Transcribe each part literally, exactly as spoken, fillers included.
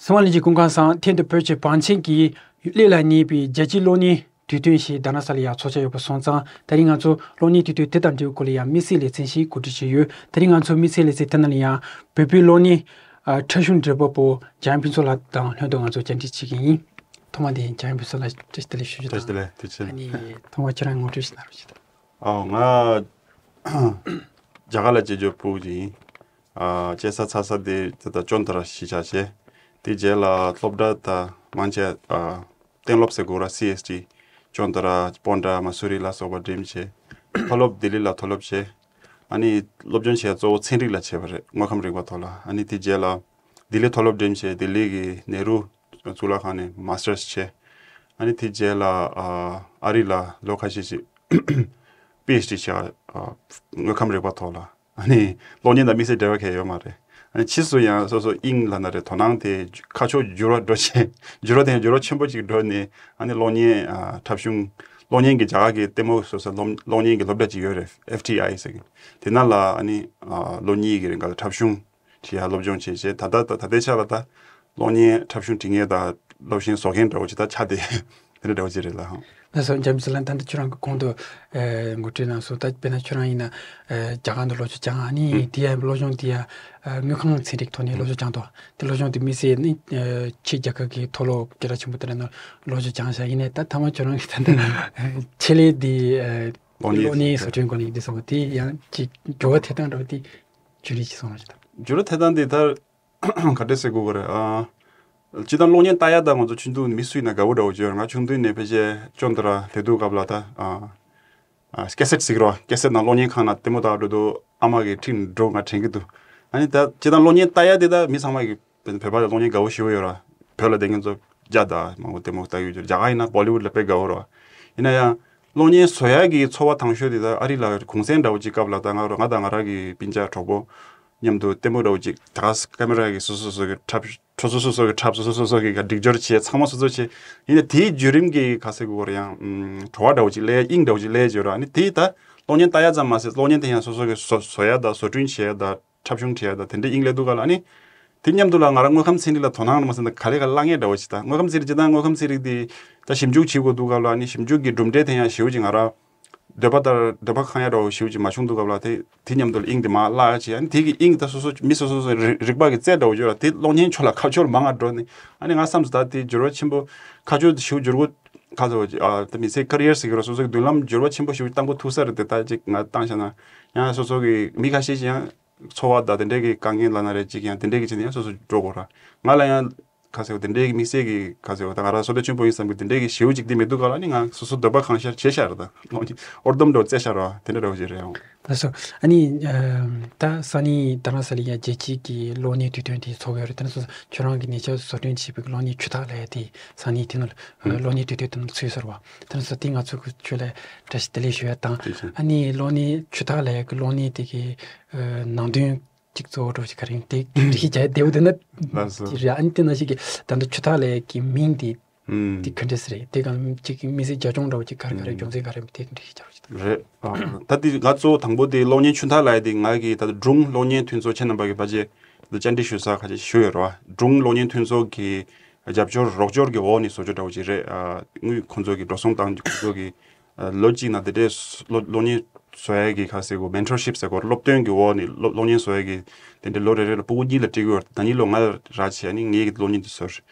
གསང་བ་ལྷན་རྒྱས་སྐུ་ཁམས་བཟང་། ཐེངས་འདིར་བོད་ཀྱི་བང་ཆེན་གྱི་གླེ་ལ་གནས་པའི་རྒྱལ་སྤྱིའི་གློག་བརྙན་དུས་སྟོན་ཞིག་རྡ་རམ་ས་ལ་ཡ་ཚོགས་བཅར་ཡོད་པ་སོང་ཙང་། དེ་རིང་ང་ཚོ་གློག་བརྙན་དུས་སྟོན་དེ་དང་འབྲེལ་བའི་སྐོར་ལ་ཡང་དམིགས་བསལ་ལེ་ཚན་ཞིག་གོ་སྒྲིག་བྱས་ཡོད། དེ་རིང་ང་ཚོ་དམིགས་བསལ་ལེ་ཚན་དེ་ནང་ལ་ཡང་བོད་པའི་གློག་བརྙན་ཨ་འཁྲབ་གཞུང་འབྲེལ་པ་པོ་འཇམ་དབྱངས་ཕུན་ཚོགས་ལགས་དང་ལྷན་དུ་ང་ཚོ་བཅར་འདྲི་བྱེད་ཀྱི་ཡིན། ཐོག་མ་དེ་འཇམ་དབྱངས་ཕུན་ཚོགས་ལགས་བཀྲ་ཤིས་བདེ་ལེགས་ཞུ་རྒྱུ་བཀྲ་ཤིས་བདེ་དང་ལེགས། ཐུགས་རྗེ་ཆེ། ཨ་ནི་ཐོག་མ་ཁྱེད་རང་ངོ་སྤྲོད་ཞིག་གནང་རོགས་བྱེད་དང་། ཨོ་ང་རྒྱ་གར་ལ་སྐྱེས་རྒྱུ་ཕྲུ་གུ་ཅིག་ཡིན། ཨ་སྐྱེས་ས་འཚར་ས་དེ་ད་ལྟ་ཅོན་ཏ་ར་གཞིས་ཆགས་བྱས། དེ་རྗེས་ལ་སློབ་གྲྭ་དང་མང་ཆེ་ཨ་གཏན་སློབ་ཟེར་དགོས་ར། སི་ཨེས་ཊི། ཅོན་ཏ་ར། པོན་ཏྲ། མ་སུ་རི་ལ་སོགས་པ་འགྲིམས་བྱས། མཐོ་སློབ་ལྡི་ལི་ལ་མཐོ་སློབ་བྱས། ཨ་ནི་སློབ་སྦྱོང་བྱས་གཙོ་བོ་ཚན་རིག་ལ་བྱས་པ་རེད། དངོས་ཁམས་རིག་པ་ཐོག་ལ། ཨ་ནི་དེ་རྗེས་ལ་ལྡི་ལི་མཐོ་སློབ་འགྲིམས་བྱས། ལྡི་ལི་གི་ནེ་རུ་གཙུག་ལག་ཁང་ནས་མ་སི་ཊར་བྱས། ཨ་ནི་དེ་རྗེས་ལ་ཨ་ཨ་རི་ལ་ལོ་ཁ་ཤས་ཤིག་པི་ཨེཆ་ཌི་བྱས། ཨ་དངོས་ཁམས་རིག་པ་ཐོག་ལ། ཨ་ནི་གློག་བརྙན་དང་དམིགས་བསལ་འབྲེལ་བ་གང་ཡང་ཡོད་མ་རེད། ཨ་ནི་ཕྱིས་སུ་ཡང་སོ་སོ་དབྱིངས་ལབ་ན་རེད། དོ་སྣང་དེ་ཁ་ཕྱོགས་འགྱུར་བ་འགྲོ་བྱས། འགྱུར་བ་དེ་ཡང་འགྱུར་བ་ཆེན་པོ་ཅིག་འགྲོ་ནས། ཨ་ནི་གློག་བརྙན་ཨ་འཁྲབ་གཞུང་། གློག་བརྙན་གྱི་རྒྱ་གར་གྱི་ལྟད་མོ་བཟོ་ས་སློབ་གློག་བརྙན་གྱི་སློབ་གྲྭ་ཅིག་ཡོད་རེད། ཨེཕ་ཊི་ཨའི་ཟེར་གྱི། དེ་ནང་ལ་ཨ་ནི་ཨ་ལོ་གཉིས་ཀྱི་རིང་ག་ལ་འཁྲབ་གཞུང་བྲིས་ཡ་སློབ་སྦྱོང་བྱས་བྱས། ད་ལྟ་ད་ད་ལྟའི་ཆ་ལ་ད་གློག་བརྙན་འཁྲབ་གཞུང་འབྲི་མཁན་དང་སློབ་གཞེངས་བཟོ་མཁན་འདྲ་བོ་ཅིག་ད་ཆགས་བསྡད། དེ་འདྲ་འདྲ་བོ་ཅིག་རེད་ལགས། ལགས་སོ། འཇམ་དབྱངས་ལགས། ད་ལྟ་ཁྱོད་རང་གིས་གོང་དུ་ཨ་ངོ་སྤྲོད་གནང་སོང་། ད་དཔེར་ན་ཁྱོད་རང་ཡིན་ན་ཨ་རྒྱ་གར་དུ་སློབ་སྦྱོང་སྦྱངས། ཨ་ནི་ཨུ་དེ་ཡང་སློབ་སྦྱོང་དེ་ཡང་ཨ་དངོས་ཁམས་ཚན་རིག་ཐོག་ནས་སློབ་སྦྱོང་སྦྱངས་འདུག། དེ་སློབ་སྦྱོང་དེ་དམིགས་བསལ་ནི་ཨ་ཕྱི་རྒྱལ་ཁབ་ཀྱི་མཐོ་སློབ་སྐད་གྲགས་ཆེན་པོ་དེ་འདྲ་ནང་སློབ་སྦྱོང་སྦྱངས་ཤག། ཡིན་ནའི་ད་ཐ་མ་ཁྱོད་རང་གིས་ད་ལྟ་ཆེད་ལས་དེ་ཨ་གློག་བརྙན་གློག་བརྙན་བཟོ་སྐྲུན་སྐོར་ནས་འདི་སོང་བ་དེ་ཡང་ཅིག་འགྱུར་བ་ཐེབས་སྟངས་འདྲ་བ་དེ་བརྗོད་རེས་ཅིག་གསུང་རོགས་བྱེད་དང་། འགྱུར་བ་ཐེབས་སྟངས་དེ་ད་ག་འདྲ་ཟེར་དགོས་ཀྱི་རེད། ཨ་སྤྱིར་བཏང་གློག་བརྙན་ལྟ་ཡ་ད་ང་ཚོ་ཆུང་དུས་མི་སུ་ཡིན་ན་དགའ་པོ་འདྲ་བོ་ཅིག་ཡོད་རེད། ང་ཆུང་དུས་ནས་ཕལ་ཆེར་ཅོན་ཏ་ར་སླེབས་དུས་སྐབས་ལ་ད་ཨ་ཨ་ཀེ་སེཊ་ཟེར་གྱི་རེད་བ། ཀེ་སེཊ་ནང་གློག་བརྙན་ཁང་ནང་ལྟད་མོ་ལྟ་འགྲོ་དུས་ཨ་མ་གིས་ཁྲིད་འགྲོ་ང་དྲན་གྱི་འདུག། ཨ་ནི་ད་སྤྱིར་བཏང་གློག་བརྙན་ལྟ་ཡ་དེ་ད་མི་ཚང་མ་གིས་བོད་པ་ལ་གློག་བརྙན་དགའ་པོ་ཞེ་པོ་ཡོད་ར། བོད་ལ་བསྡད་མཁན་ཚོ་རྒྱ་དང་མང་པོ་ལྟད་མོ་ལྟ་གི་ཡོད། རྒྱ་གར་ཡིན་ན་བོ་ལི་ཝུཌ་ལ་དཔེ་དགའ་པོ་ར། ཡིན་ན་ཡང་གློག་བརྙན་བཟོ་ཡ་གི་ཚོར་བ་དང་ཤོས་དེ་ད་ཨ་རི་ལ་གུང་སེང་འདྲ་བོ་ཅིག་སྐབས་ལ་ད་ང་རང་ང་དང་ང་རང་གི་སྤུན་ཀྱག་གྲོགས་པོ་མཉམ་དུ་ལྟད་མོ་འདྲ་བོ་ཅིག་ད་ག་ས་ཀ་མེ་ར་གི་སོ་སོ་སོ་གི་འཁྲབ། འཁྲབ་སོ་སོ་སོ་གི་འཁྲབ། སོ་སོ་སོ་སོ་གི་སྒྲིག་སྦྱོར་བྱས། ཚང་མ་སོ་སོ་བྱས། ཡིན་ནའི་དེའི་བརྒྱུད་རིམ་གྱི་ག་ཚད་གོ་ར་ཡང་བྲོ་བ་འདྲ་བོ་ཅིག་སླེབས། དབྱིངས་འདྲ་བོ་ཅིག་སླེབས་བྱས་ར། ཨ་ནི་དེ་ད་གློག་བརྙན་ལྟ་ཡ་ཙམ་མ་ཟད་གློག་བརྙན་དེ་ཡང་སོ་སོ་གི་བཟོ་བཟོ་ཡ་དང་བཟོ་སྐྲུན་བྱེད་ཡ་དང་འཁྲབ་གཞུང་བྲིས་ཡ་དང་དེ་འདྲའི་དབྱིངས་སླེབས་དུས་སྐབས་ལ། ཨ་ནི་དེ་མཉམ་དུ་ལ་ང་རང་དངོས་ཁམས་ཚན་རིག་ལ་དོ་སྣང་མ་ཟད་ན་ག་ལེ་ག་ལ་ལངས་ཡས་འདྲ་བོ་ཅིག་དང་། དངོས་ཁམས་ཚན་རིག་སྤྱིར་བཏང་དངོས་ཁམས་ཚན་རིག་དེ་ད་ཞིབ་འཇུག་བྱེད་དགོས་དུས་སྐབས་ལ། ཨ་ནི་ཞིབ་འཇུག་གི་གྲུབ་འབྲས་དེ་ཡང་ཞེ་པོ་ཅིག་ང་རང་འདོད་པ་ལྟར་འདོད་པ་ཁེངས་ཡ་འདྲ་བོ་ཞེ་པོ་ཅིག་མ་བྱུང་དུས་སྐབས་ལ། དེ་དེ་མཉམ་དུ་ལ་དབྱིངས་དེ་མར་བརླག་ཡ་ཅིག། ཨ་ནི་དེ་གི་དབྱིངས་ད་སོ་སོ་མི་སོ་སོ་སོ་རིག་རིག་པ་གི་རྩལ་འདྲ་བོ་ཅིག་ཡོད་ར། དེ་གློག་བརྙན་ཕྱོགས་ལ་ཁ་ཕྱོགས་མང་ང་འགྲོ་ནས། ཨ་ནི་ང་བསམ་སོང་ད་དེ་འགྱུར་བ་ཆེན་པོ་ཁ་ཕྱོགས་ཞེ་པོ་འགྱུར་དགོས་ཁ་ཚ་བ་ཅིག། ཨ་ད་མི་ཚེ་ཀེ་རི་ཡར་ཟེར་གི་ར། སོ་སོ་གི་མདུན་ལམ་འགྱུར་བ་ཆེན་པོ་ཞེ་པོ་བཏང་དགོས་ཐུག་ས་རེད། དེ་ད་ཅིག་ང་བཏང་བཞག་ན་ཡང་སོ་སོ་གི་མི་ཁ་ཤས་ཤིག་ཡང་། འཚོ་བ་དང་དེ་འདྲའི་གི་དཀའ་ངལ་ལབ་ན་རེད། ཅིག་ཡང་དེ་འདྲའི་གི་ཆེད་ནས་ཡང་སོ་སོ་འགྲོ་དགོས་ར། ང་ལ་ཡང་ཁ་ཟེར་བ་དེ་འདྲའི་གི་དམིགས་བསལ་གི་ཁ་ཟེར་བ་ད་ང་རང་བསོད་བདེ་ཆེན་པོ་ཡིན་བསམ་གི་དེ་འདྲའི་གི་ཞེ་པོ་ཅིག་དེ་མི་འདུག་ག་ལ། ཨ་ནི་ང་སོ་སོ་འདོད་པ་གང་ཤར་བྱས་ཤར་ར། ད་ཨོར་སྡོམ་འདྲ་བོ་རྩེ་ཤར་ར། དེ་འདྲ་འདྲ་བོ་ཅིག་རེད་ཨང་། ལགས་སོ། ཨ་ནི་ད་སང་ཉིན་རྡ་རམ་ས་ལའི་ཡ་རྒྱལ་སྤྱིའི་གི་གློག་བརྙན་དུས་སྟོན་དེ་ཚོགས་ཡོད་རེད། དེ་ནས་སོ་སོ་ཁྱོད་རང་གི་ཉེ་ཆར་བཟོ་སྐྲུན་བྱས་པའི་གི་གློག་བརྙན་ཆུ་འཐག་ལབ་ཡ་དེ་སང་ཉིན་དེ་ནང་ལ་གློག་བརྙན་དུས་སྟོན་དེ་ནང་ཚུད་ཡོད་ས་རེད་བ། དེ་ནས་སོ་དེ་ང་ཚོ་གི་ཁྱོད་ལ་བཀྲ་ཤིས་བདེ་ལེགས་ཞུ་ཡ་དང་། ཨ་ནི་གློག་བརྙན་ཆུ་འཐག་ལབ་ཡ་གི་གློག་བརྙན་དེ་གི་ནང་དོན་གཅིག་གཙོ་བོ་འདྲ་བོ་ཞིག་ག་རེ་ཡིན་དེ་འགྲེལ་བཤད་རྒྱག་ཡ་བདེ་པོ་འདུག་ན། ལགས་སོ། ཅིག་རེད། ཨ་ནི་དེ་ནང་བཞིན་གྱི་ད་ལྟ་ཆུ་འཐག་ལབ་ཡ་གི་མིང་དེ་ཨུམ། དེ་ག་འདྲས་རེད། དེ་གང་ཅིག་གི་དམིགས་བསལ་རྒྱབ་ལྗོངས་འདྲ་བོ་ཅིག་ག་རེ་ག་རེ་ཨུམ། རྒྱུ་མཚན་ག་རེ་ཡིན་དེ་འགྲེལ་བཤད་རྒྱག་རོགས་བྱེད་དང་། རེད། ཨ་ད་དེ་ང་གཙོ་བོ་དང་པོ་དེ་གློག་བརྙན་ཆུ་འཐག་ལབ་ཡ་དེ་ང་གི་ད་ལྟ་སྒྲུང་གློག་བརྙན་མཐུན་ཚོགས་ཁྱེད་རྣམ་པ་གི་ཕལ་ཆེར་ད་བཅར་འདྲི་ཞུ་ས་ཁ་ཆེ་ཞུ་ཡོད་རེད་བ། སྒྲུང་གློག་བརྙན་མཐུན་ཚོགས་ཀྱི་རྒྱབ་སྐྱོར་རོགས་སྐྱོར་གྱི་འོག་ནས་བཟོ་རྒྱུ་འདྲ་བོ་ཅིག་རེད། ཨ་དངུལ་ཁོང་ཚོ་གི་འགྲོ་སོང་བཏང་རྒྱུ་ཁོང་ཚོ་གི་ཨ་ལོ་གཅིག་ནང་དེ་འདྲའི་གློག་གློག་བརྙན་བཟོ་ཡས་ཀྱི་ཁ་ཟེར་གོ་མེན་ཊོར་ཤིབ་ཟེར་གོ་སློབ་སྟོན་གྱི་འོག་ནས་གློག་གློག་བརྙན་བཟོ་ཡས་ཀྱི་དེ་འདྲའི་ལོ་རེ་རེ་ལ་ཕྲུ་གུ་གཉིས་ལ་སྤྲད་ཀྱི་ཡོད་རེད། ད་ནི་ལོ་ལྔ་རག་བྱས་ནས་ངས་ཀྱི་གློག་བརྙན་དེ་བཟོ་རེད།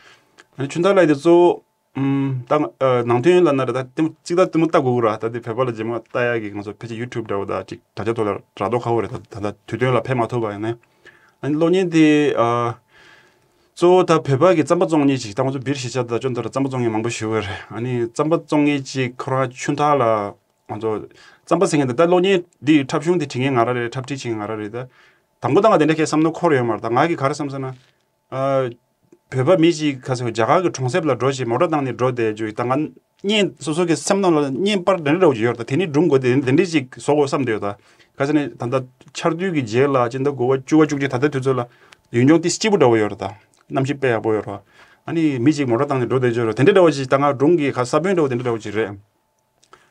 ཨ་ནི་ཆུ་འཐག་ལབ་ཡ་དེ་གཙོ་བོ་ཨམ་ད་ཨ་ནང་དོན་ལབ་ན་རེད། ད་ལྟད་མོ་གཅིག་ད་ལྟད་མོ་ལྟ་དགོས་ཀྱི་རེད། ད་དེ་བོད་པ་ལ་རྗེས་མ་ལྟ་ཡ་གི་ང་ཚོ་ཕལ་ཆེར་ཡུ་ཊུབ་འདྲ་བོ་ད་ཅིག་དྲ་རྒྱ་ཐོག་ལ་རག་མདོག་ཁ་པོ་རེད། ད་ད་ད་དུས་སྟོན་ལ་ཕེབས་མ་ཐུབ་པ་ཡིན་ནའི། ཨ་ནི་གློག་བརྙན་དེ་ཨ་གཙོ་བོ་ད་བོད་པ་གི་རྩམ་པ་བཙོང་མཁན་ཅིག་ད་ང་ཚོ་སྦིར་གཞིས་ཆགས་ད་ཅོན་ཏ་ར་རྩམ་པ་བཙོང་མཁན་མང་པོ་ཞིག་ཡོད་རེད། ཨ་ནི་རྩམ་པ་བཙོང་མཁན་ཅིག་ཁོ་རང་ཆུ་འཐག་ལ་ང་ཚོ་རྩམ་པ་ཟེར་མཁན་དེ་ད་གློག་བརྙན་འདི་འཁྲབ་གཞུང་དེ་བྲིས་མཁན་ང་རང་རེད། འཁྲབ་ཁྲིད་བྱེད་མཁན་ང་རང་རེད། ད་དང་པོ་ད་ང་དེ་འདྲ་ཁའི་བསམ་བློ་འཁོར་ཡོད་མ་རེད། ད་ང་གི་ག་རེ་བསམ་ཟེར་ན། ཨ་བོད་པ་མི་གཅིག་ག་ཚོད་རྒྱ་གར་གྱི་གྲོང་གསེབ་ལ་འགྲོ་བྱས་མོ་ཊ་བཏང་ནས་འགྲོ་བསྡད་རྒྱུ་ད་ང་བརྙན་སོ་སོ་གི་སེམས་ནང་ལ་བརྙན་པར་དེ་འདྲ་འདྲ་བོ་ཅིག་ཡོད་རེད། ད་དེ་ནི་སྒྲུང་དགོས་དེ་དེ་འདྲ་ཅིག་བཟོ་དགོས་བསམ་བསྡད་ཡོད། ད་ག་ཚོད་ནས་ད་ལྟ་ཆར་དུས་ཀྱི་རྗེས་ལ་སྤྱི་ཟླ་དགུ་པ་བཅུ་པ་བཅུ་གཅིག་ད་ལྟའི་དུས་ཚོད་ལ་ཡུལ་ལྗོངས་དེ་སྐྱིད་པོ་འདྲ་བོ་ཡོད་རེད། ད་གནམ་གཤིས་དཔེ་ཡག་པོ་ཡོད་རེད། ཨ་ནི་མི་གཅིག་མོ་ཊ་བཏང་ནས་འགྲོ་བསྡད་རྒྱུ་རེད། དེ་འདྲ་འདྲ་བོ་ཅིག་ད་ང་སྒྲུང་གི་ག་ས་བོན་འདྲ་བོ་དེ་འདྲ་འདྲ་བོ་ཅིག་རེད།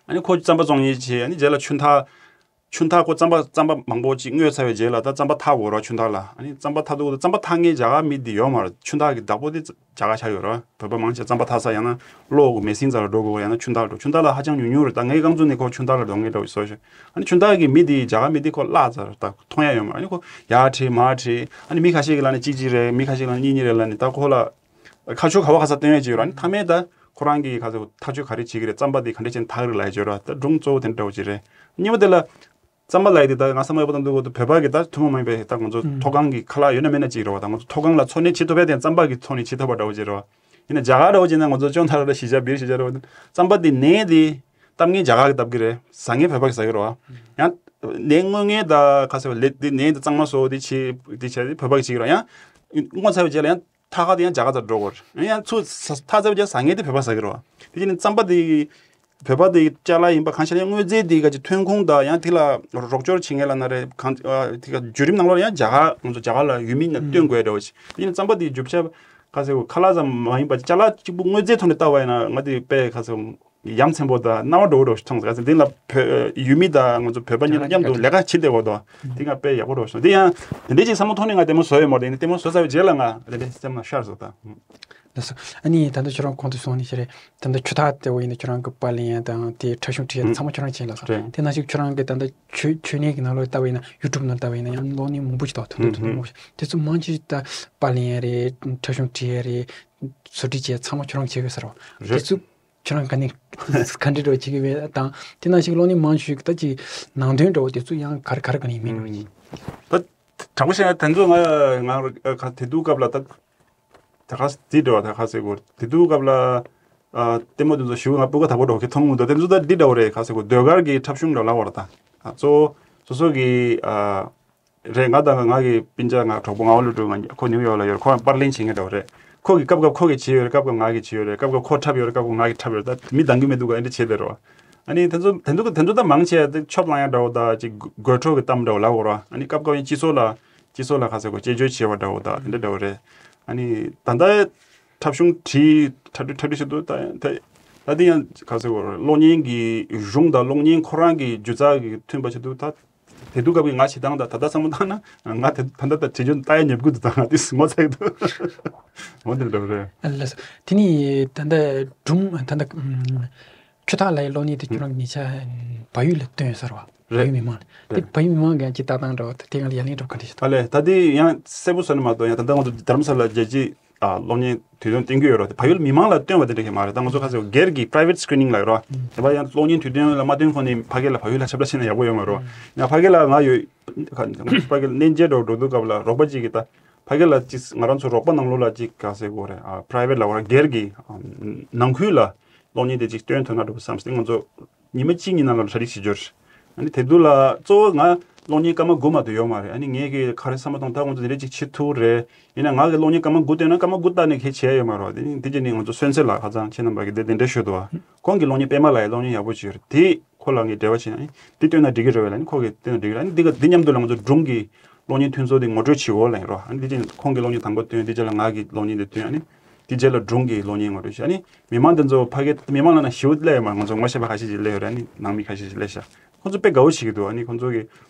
ཨ་ནི་ཁོ་རྩམ་པ་བཙོང་མཁན་བྱས། ཨ་ནི་རྗེས་ལ་ཆུ་འཐག་ཆུ་འཐག་ཁོ་རྩམ་པ་རྩམ་པ་མང་པོ་ཅིག་བརྔོས་ཚར་བའི་རྗེས་ལ་ད་རྩམ་པ་འཐག་དགོས་རེད་ཆུ་འཐག་ལ། ཨ་ནི་རྩམ་པ་འཐག་དུས་རྩམ་པ་འཐག་མཁན་རྒྱ་གར་མི་འདི་ཡོད་མ་རེད། ཆུ་འཐག་གི་བདག་པོ་དེ་རྒྱ་གར་ཆགས་ཡོད་རེད། བོད་པ་མང་ཆེ་རྩམ་པ་འཐག་ས་ཡང་ན་གློ་གི་མེ་སྲིན་རྩ་ལ་འགྲོ་དགོས་ཡང་ན་ཆུ་འཐག་འགྲོ། ཆུ་འཐག་ལ་ཧ་ཅང་ཉུང་ཉུང་རེད། ད་ངའི་རྐང་བཙུགས་ནས་ཁོ་ཆུ་འཐག་ལ་འགྲོ་མཁན་འདྲ་བོ་བཟོ་ཤག་ཨ་ནི་ཆུ་འཐག་གི་མི་དེ་རྒྱ་གར་མི་དེ་ཁོ་བརླག་ཚར། ད་མཐོང་ཡ་ཡོད་མ་རེད། ཨ་ནི་ཁོ་ཡར་ཁྲིད་མར་ཁྲིད། ཨ་ནི་མི་ཁ་ཤས་ཀྱིས་ལབ་ནས་གཅིག་གཅིག་རེད། མི་ཁ་ཤས་ཀྱིས་ལབ་ནས་གཉིས་གཉིས་རེད་ལབ་ནས། ད་ཁོ་ལ་ཁ་ཕྱོགས་ག་བ་ག་ས་སྟོན་ཡ་ཅིག་ཡོད་རེད། ཨ་ནི་མཐའ་མའི་ད་ཁོ་རང་གིས་ག་ཚོད་ཐག་གཅོད་ག་རེ་བྱེད་ཀྱི་རེད། རྩམ་པ་དེ་ག་འདྲ་བྱས་ནས་འཐག་རེད་ལབ་ཡ་ཅིག་ཡོད་རེད། ད་སྒྲུང་གཙོ་བོ་དེ་འདྲ་བོ་ཅིག་རེད། གཉིས་པ་དེ་ལ་རྩམ་པ་ལབ་ཡ་དེ་ད་ང་བསམ་བློ་ཡག་པོ་བཏང་དུས་གོ་ད་བོད་པ་གི་ད་ཐུན་མོང་མ་ཡིན་པའི་ད་ང་ཚོ་ཨུམ། མཐོ་སྒང་གི་ཁ་ལག་ཡོད་ན་མེད་ན་ཅིག་རེད་བ། ད་ང་ཚོ་མཐོ་སྒང་ལ་འཚོ་གནས་བྱེད་ཐུབ་ཡ་དེ་རྩམ་པ་གི་འཚོ་གནས་བྱེད་ཐུབ་པ་འདྲ་བོ་ཅིག་རེད་བ། ཡིན་ན་རྒྱ་གར་འདྲ་བོ་བྱས་ན་ང་ཚོ་ཅོན་ཐ་ར་ར་ཤི་ཇ་བིར་ཤི་ཇ་རེད་བ། རྩམ་པ་དེ་ནས་དེ་གཏམ་ངན་རྒྱ་གར་གི་གཏམ་གི་རེད། ཟ་ངན་བོད་པ་གི་ཟ་གི་རེད་བ། ཡང་ནས་དངོས་ངན་ད་ག་ཟེར་བ་ལེ་དེ་ནས་དེ་གཙང་མ་བཟོ་དེ་བྱེད་དེ་བྱས་དེ་བོད་པ་གི་བྱེད་གི་རེད། ཡང་ངོ་ཚ་བའི་རྗེས་ལ་ཡང་ཐ་ཁ་དེ་ཡང་རྒྱ་གར་ཚ་འགྲོ་གི་རེད། ཡང་ཚུར་ཐ་ཚ་བའི་རྗེས་ཟ་ངན་དེ་བོད་པ་ཟ་གི་རེད་བ། དེ་བྱས་ནས་རྩམ་པ་དེ་བོད་པ་དེ་ཅ་ལག་ཡིན་པ་གང་ཤེས་ན་ཡང་དངོས་རྫས་དེ་ག་ཅིག་ཐོན་ཁུངས་དང་ཡང་དེ་ལ་རོགས་སྐྱོར་བྱེད་མཁན་ལ་ན་རེ་གང་དེ་ག་བརྒྱུད་རིམ་ནང་ལོགས་ཡང་རྒྱ་གར་ང་ཚོ་རྒྱ་གར་ལ་ཡུལ་མི་ནང་སྟོན་དགོས་འདྲ་བོ་ཞིག་དེ་ཡིན་རྩམ་པ་དེ་རྒྱུ་ཆ་ག་ཟེར་བ་ཁ་ལག་ཙམ་མ་ཡིན་པ་ཅ་ལག་གཅིག་པུ་དངོས་རྫས་ཐོག་ནས་ལྟ་བ་ཡིན་ན་ང་དེ་དཔེ་ག་ཟེར་ཡ་མཚན་པོ་དང་རྣ་བ་འགྲོ་འགྲོ་ཞིག་མཐོང་ཟེར་ག་ཟེར་འདི་ལ་བོད་ཡུལ་མི་དང་ང་ཚོ་བོད་པ་གཉིས་ལ་མཉམ་དུ་ལས་ཀ་བྱེད་བསྡད་དགོས་དོ། དེ་ང་དཔེ་ཡག་པོ་འགྲོ་སོང་། དེ་ཡང་དེ་འདྲའི་ཅིག་བསམ་བློ་ཐོག་ནས་ང་ལྟད་མོ་བཟོ་ཡོད་མ་རེད། ཡིན་ན་ལྟད་མོ་བཟོ་ཚར་བའི་རྗེས་ལ་ང་དེ་འདྲའི་སེམས་ལ་ཤར་སོང་ད། ལགས་སོ། ཨ་ནི་ད་ལྟ་ཁྱོད་རང་གོང་དུ་གསུངས་ནས་ཞེས་རེད། ད་ལྟ་ཆུ་ཐག་ལྟ་བུ་ཡིན་ན་ཁྱོད་རང་གི་པར་ལེན་ཡ་དང་དེ་འཁྲབ་གཞུང་འབྲི་ཡ་ཚང་མ་ཁྱོད་རང་བྱས་ལགས་སོ། རེད། དེ་ནང་བཞིན་ཁྱོད་རང་གི་ད་ལྟ་ཆོས་ཆོས་ཉིད་ཀྱི་ནང་ལོགས་ལྟ་བུ་ཡིན་ན་ཡུ་ཊུབ་ནང་ལྟ་བུ་ཡིན་ན་ཡང་གློག་བརྙན་མང་པོ་ཞིག་དང་ཐུང་ཐུང་ཐུང་ཐུང་མང་པོ་ཞིག་དེ་ཚོ་མང་ཆེ་ད་པར་ལེན་ཡ་རེད། འཁྲབ་གཞུང་འབྲི་ཡ་རེད། བཟོ་སྒྲིག་བྱས་ཚང་མ་ཁྱོད་རང་བྱེད་དགོས་ཟེར་བ། དེ་རེད། ཚོ་ཁྱོད་རང་ག་ནས་ག་འདྲ་འདྲ་བོ་བྱེད་ཀྱི་ཡོད་དང་དེ་ནང་བཞིན་གློག་བརྙན་མང་ཤོས་ཀྱི་ད་ཅིག་ནང་དོན་འདྲ་བོ་དེ་ཚོ་ཡང་ག་རེ་ག་རེ་ག་ནས་ཡིན་མིན་འདྲ་བོ་ཅིག་ད་དྲང་པོ་བཤད་ན་དེ་ཚོ་ང་ང་ཁ་དེ་དུས་སྐབས་ལ་ད་ད་ཁ་དེ་འདྲ་བ་ད་ཁ་ཟེར་གོ་དེ་དུས་སྐབས་ལ་ཨ་ལྟད་མོ་དེ་ཚོ་ཞུ་ང་སྤུ་ག་དག་པོ་འགྲོ་གི་མཐོང་མི་འདུག་དེ་ཚོ་ད་འདི་འདྲ་བོ་རེད་ཁ་ཟེར་གོ་ཟློས་གར་གྱི་འཁྲབ་གཞུང་འདྲ་ལབ་པ་རེད་ད། ཨ་གཙོ་བོ་སོ་སོ་གི་ཨ། རེད། ང་དང་ང་གི་སྤུན་ཀྱག་ང་གྲོགས་པོ་ང་བ་ལུ་གྲུ་ང་ཁོ་ནིའུ་ཡོག་ལ་ཡོད་རེད། ཁོ་པར་ལེན་བྱེད་མཁན་འདྲ་བོ་རེད། ཁོ་གིས་སྐབས་སྐབས་ཁོ་གིས་བྱེད་ཡོད་རེད། སྐབས་སྐབས་ང་གིས་བྱེད་ཡོད་རེད། སྐབས་སྐབས་ཁོ་འཁྲབ་ཡོད་རེད། སྐབས་སྐབས་ང་གིས་འཁྲབ་ཡོད་རེད། ད་མི་འདང་གི་མི་འདུག་ག་འདི་བྱེད་བསྡད་རེད་བ། ཨ་ནི་དེ་ཚོ་དེ་འདུག་དེ་ཚོ་ད་མང་ཆེ་བ་དེ་ཆོབ་ལངས་ཡ་འདྲ་བོ་དང་ཅིག་དགོད་བྲོ་གི་གཏམ་འདྲ་བོ་ལབ་དགོས་རེད་བ། ཨ་ནི་སྐབས་སྐབས་ཡང་སྤྱི་ཚོགས་ལ་སྤྱི་ཚོགས་ལ་ཁ་ཟེར་གོ་དཔྱད་བརྗོད་བྱེད་པ་འདྲ་བོ་དང་དེ་འདྲ་འདྲ་བོ་རེད། ཨ་ནི་ད་ལྟ་འཁྲབ་གཞུང་བྲིས་འཁྲབ་ཁྲིད་འཁྲབ་ཁྲིད་བྱེད་དུས་ད་ད་ད་དེ་ཡང་ཁ་ཟེར་གོ་གློག་བརྙན་གྱི་གཞུང་དང་གློག་བརྙན་ཁོ་རང་གི་སྒྱུ་རྩལ་གྱི་མཐུན་པ་བྱེད་དུས་ད། དེ་དུས་སྐབས་ཀྱི་ང་བྱེད་སྟངས་དང་ད་ལྟ་བསམ་བློ་བཏང་ན་ང་དེ་ད་ལྟ་ད་བྱེད་རྒྱུ་ལྟ་ཡ་ཉེབ་ཀྱི་འདུག་ད་ང་དེ་ངོ་ཚ་གི་འདུག་འོ་འདི་འདྲ་རེད། ལགས་སོ། དེ་ནི་ད་ལྟ་སྒྲུང་ད་ལྟ་ཨུམ་ཆུ་ཐག་ལ་ཡི་གློག་བརྙན་དེ་ཁྱོད་རང་གི་ཉེ་ཆར་བལ་ཡུལ་ལ་བཏོན་ཡོད་ས་རེད་བ། བལ་རེད། ཡུལ་མི་མང་ལ་དེ་རེད། བལ་ཡུལ་མི་མང་གི་ཡང་ཅིག་ལྟ་སྟངས་འདྲ་བ་དེ་ང་ལ་ཡ་ལན་འདྲ་བ་ག་འདྲ་ཞིག་ཨ་ལས་ད་དེ་ཡང་གསལ་པོ་བཟོ་ནས་མ་གཏོགས་ཡང་ད་ལྟ་ང་ཚོ་རྡ་རམ་ས་ལ་རྒྱལ་སྤྱིའི་ཨ་གློག་བརྙན་དུས་སྟོན་བསྟན་གྱི་ཡོད་རེད། བལ་ཡུལ་མི་མང་ལ་སྟོན་པ་དེ་འདྲ་ཞིག་མ་རེད། ད་ང་ཚོ་ཁ་ཟེར་སྒེར་གྱི་private screening ལ་ཡོད་རེད། དེ་བ་ཡང་གློག་བརྙན་དུས་སྟོན་ལ་མ་སྟོན་གོང་ནས་ཕ་གི་ལ་བལ་ཡུལ་ལ་ཁྱབ་བསྒྲགས་བྱས་ན་ཡག་པོ་ཡོད་མ་རེད། ཡང་ཕ་གི་ལ་ང་ཡོད་ཕ་གི་ལ་གནས་མཇལ་འགྲོ་འགྲོ་དུས་སྐབས་ལ་རོགས་པ་གཅིག་གིས་ད་ཕ་གི་ལ་ཅིག་ང་རང་ཚོ་རོགས་པ་ནང་ལོགས་ལ་ཅིག་ག་ཟེར་དགོས་རེད། ཨ་private ལ་བར་སྒེར་གྱི་ནང་ཁུལ་ལ་གློག་བརྙན་དེ་ཅིག་སྟོན་ཐུབ་ན་འགྲོ་བསམ་སྟེ་ང་ཚོ་ཉི་མ་གཅིག་གཉིས་ནང་ལ་གྲ་སྒྲིག་བྱེད་རྒྱུ་རེད། ཨ་ནི་དེ་དུས་ལ་གཙོ་བོ་ང་གློག་བརྙན་སྐར་མ་དགུ་མ་གཏོགས་ཡོད་མ་རེད། ཨ་ནི་ངས་ཀྱི་ག་རེ་བསམ་བློ་བཏང་ད་ང་ཚོ་དེ་འདྲ་ཅིག་བྱེད་ཐུབ་རེད། ཡིན་ན་ང་གི་གློག་བརྙན་སྐར་མ་དགུ་བཏོན་ན་སྐར་མ་དགུ་ལྟ་ནས་གལ་ཆེ་ཡ་ཡོད་མ་རེད། དེ་ནི་དེ་རྗེས་ནས་ང་ཚོ་སོན་ཚེ་ལ་ཁ་ཚང་ཁྱེད་རྣམ་པ་གི་དེ་དེ་འདྲ་ཤོད་དོ། ཁོང་གི་གློག་བརྙན་པད་མ་ལ་ཡི་གློག་བརྙན་ཡག་པོ་ཅིག་ཡོད་རེད། དེ་ཁོ་ལ་ངས་འབྲེལ་བ་བྱས་ན་ཨ་ནི་དེ་བཏོན་ན་འགྲིག་གི་རེད་བས་ལ་ཨ་ནི་ཁོ་གི་བཏོན་ན་འགྲིག་གི་རེད། ཨ་ནི་འདི་ག་འདི་མཉམ་དུ་ལ་ང་ཚོ་སྒྲུང་གི་གློག་བརྙན་ཐུན་ཚོགས་དེ་ངོ་སྤྲོད་བྱེད་འོ་ལ་ཡིན་རོ། ཨ་ནི་དེ་རྗེས་ཁོང་གི་གློག་བརྙན་དང་པོ་བཏོན། དེ་རྗེས་ལ་ང་གི་གློག་བརྙན་དེ་བཏོན། ཨ་ནི་དེ་རྗེས་ལ་སྒྲུང་གི་གློག་བརྙན་ངོ་སྤྲོད་བྱས། ཨ་ནི་མི་མང་དེ་ཚོ་ཕ་གི་མི་མང་ལ་ན་ཞིའུ་སླེབས་ཡོད་མ་རེད། ང་ཚོ་ངོ་ཤེས་པ་ཁ་ཤས་ཤིག་སླེབས་ཡོད་རེད། ཨ་ནི་ནང་མི་ཁ་ཤས་ཤིག་སླེབས་ཤག་ཁོང་ཚོ་དཔེ་དགའ་བོ་བྱེད་ཀྱི་འདུག་ཨ་ནི་ཁོང་ཚོ་གི་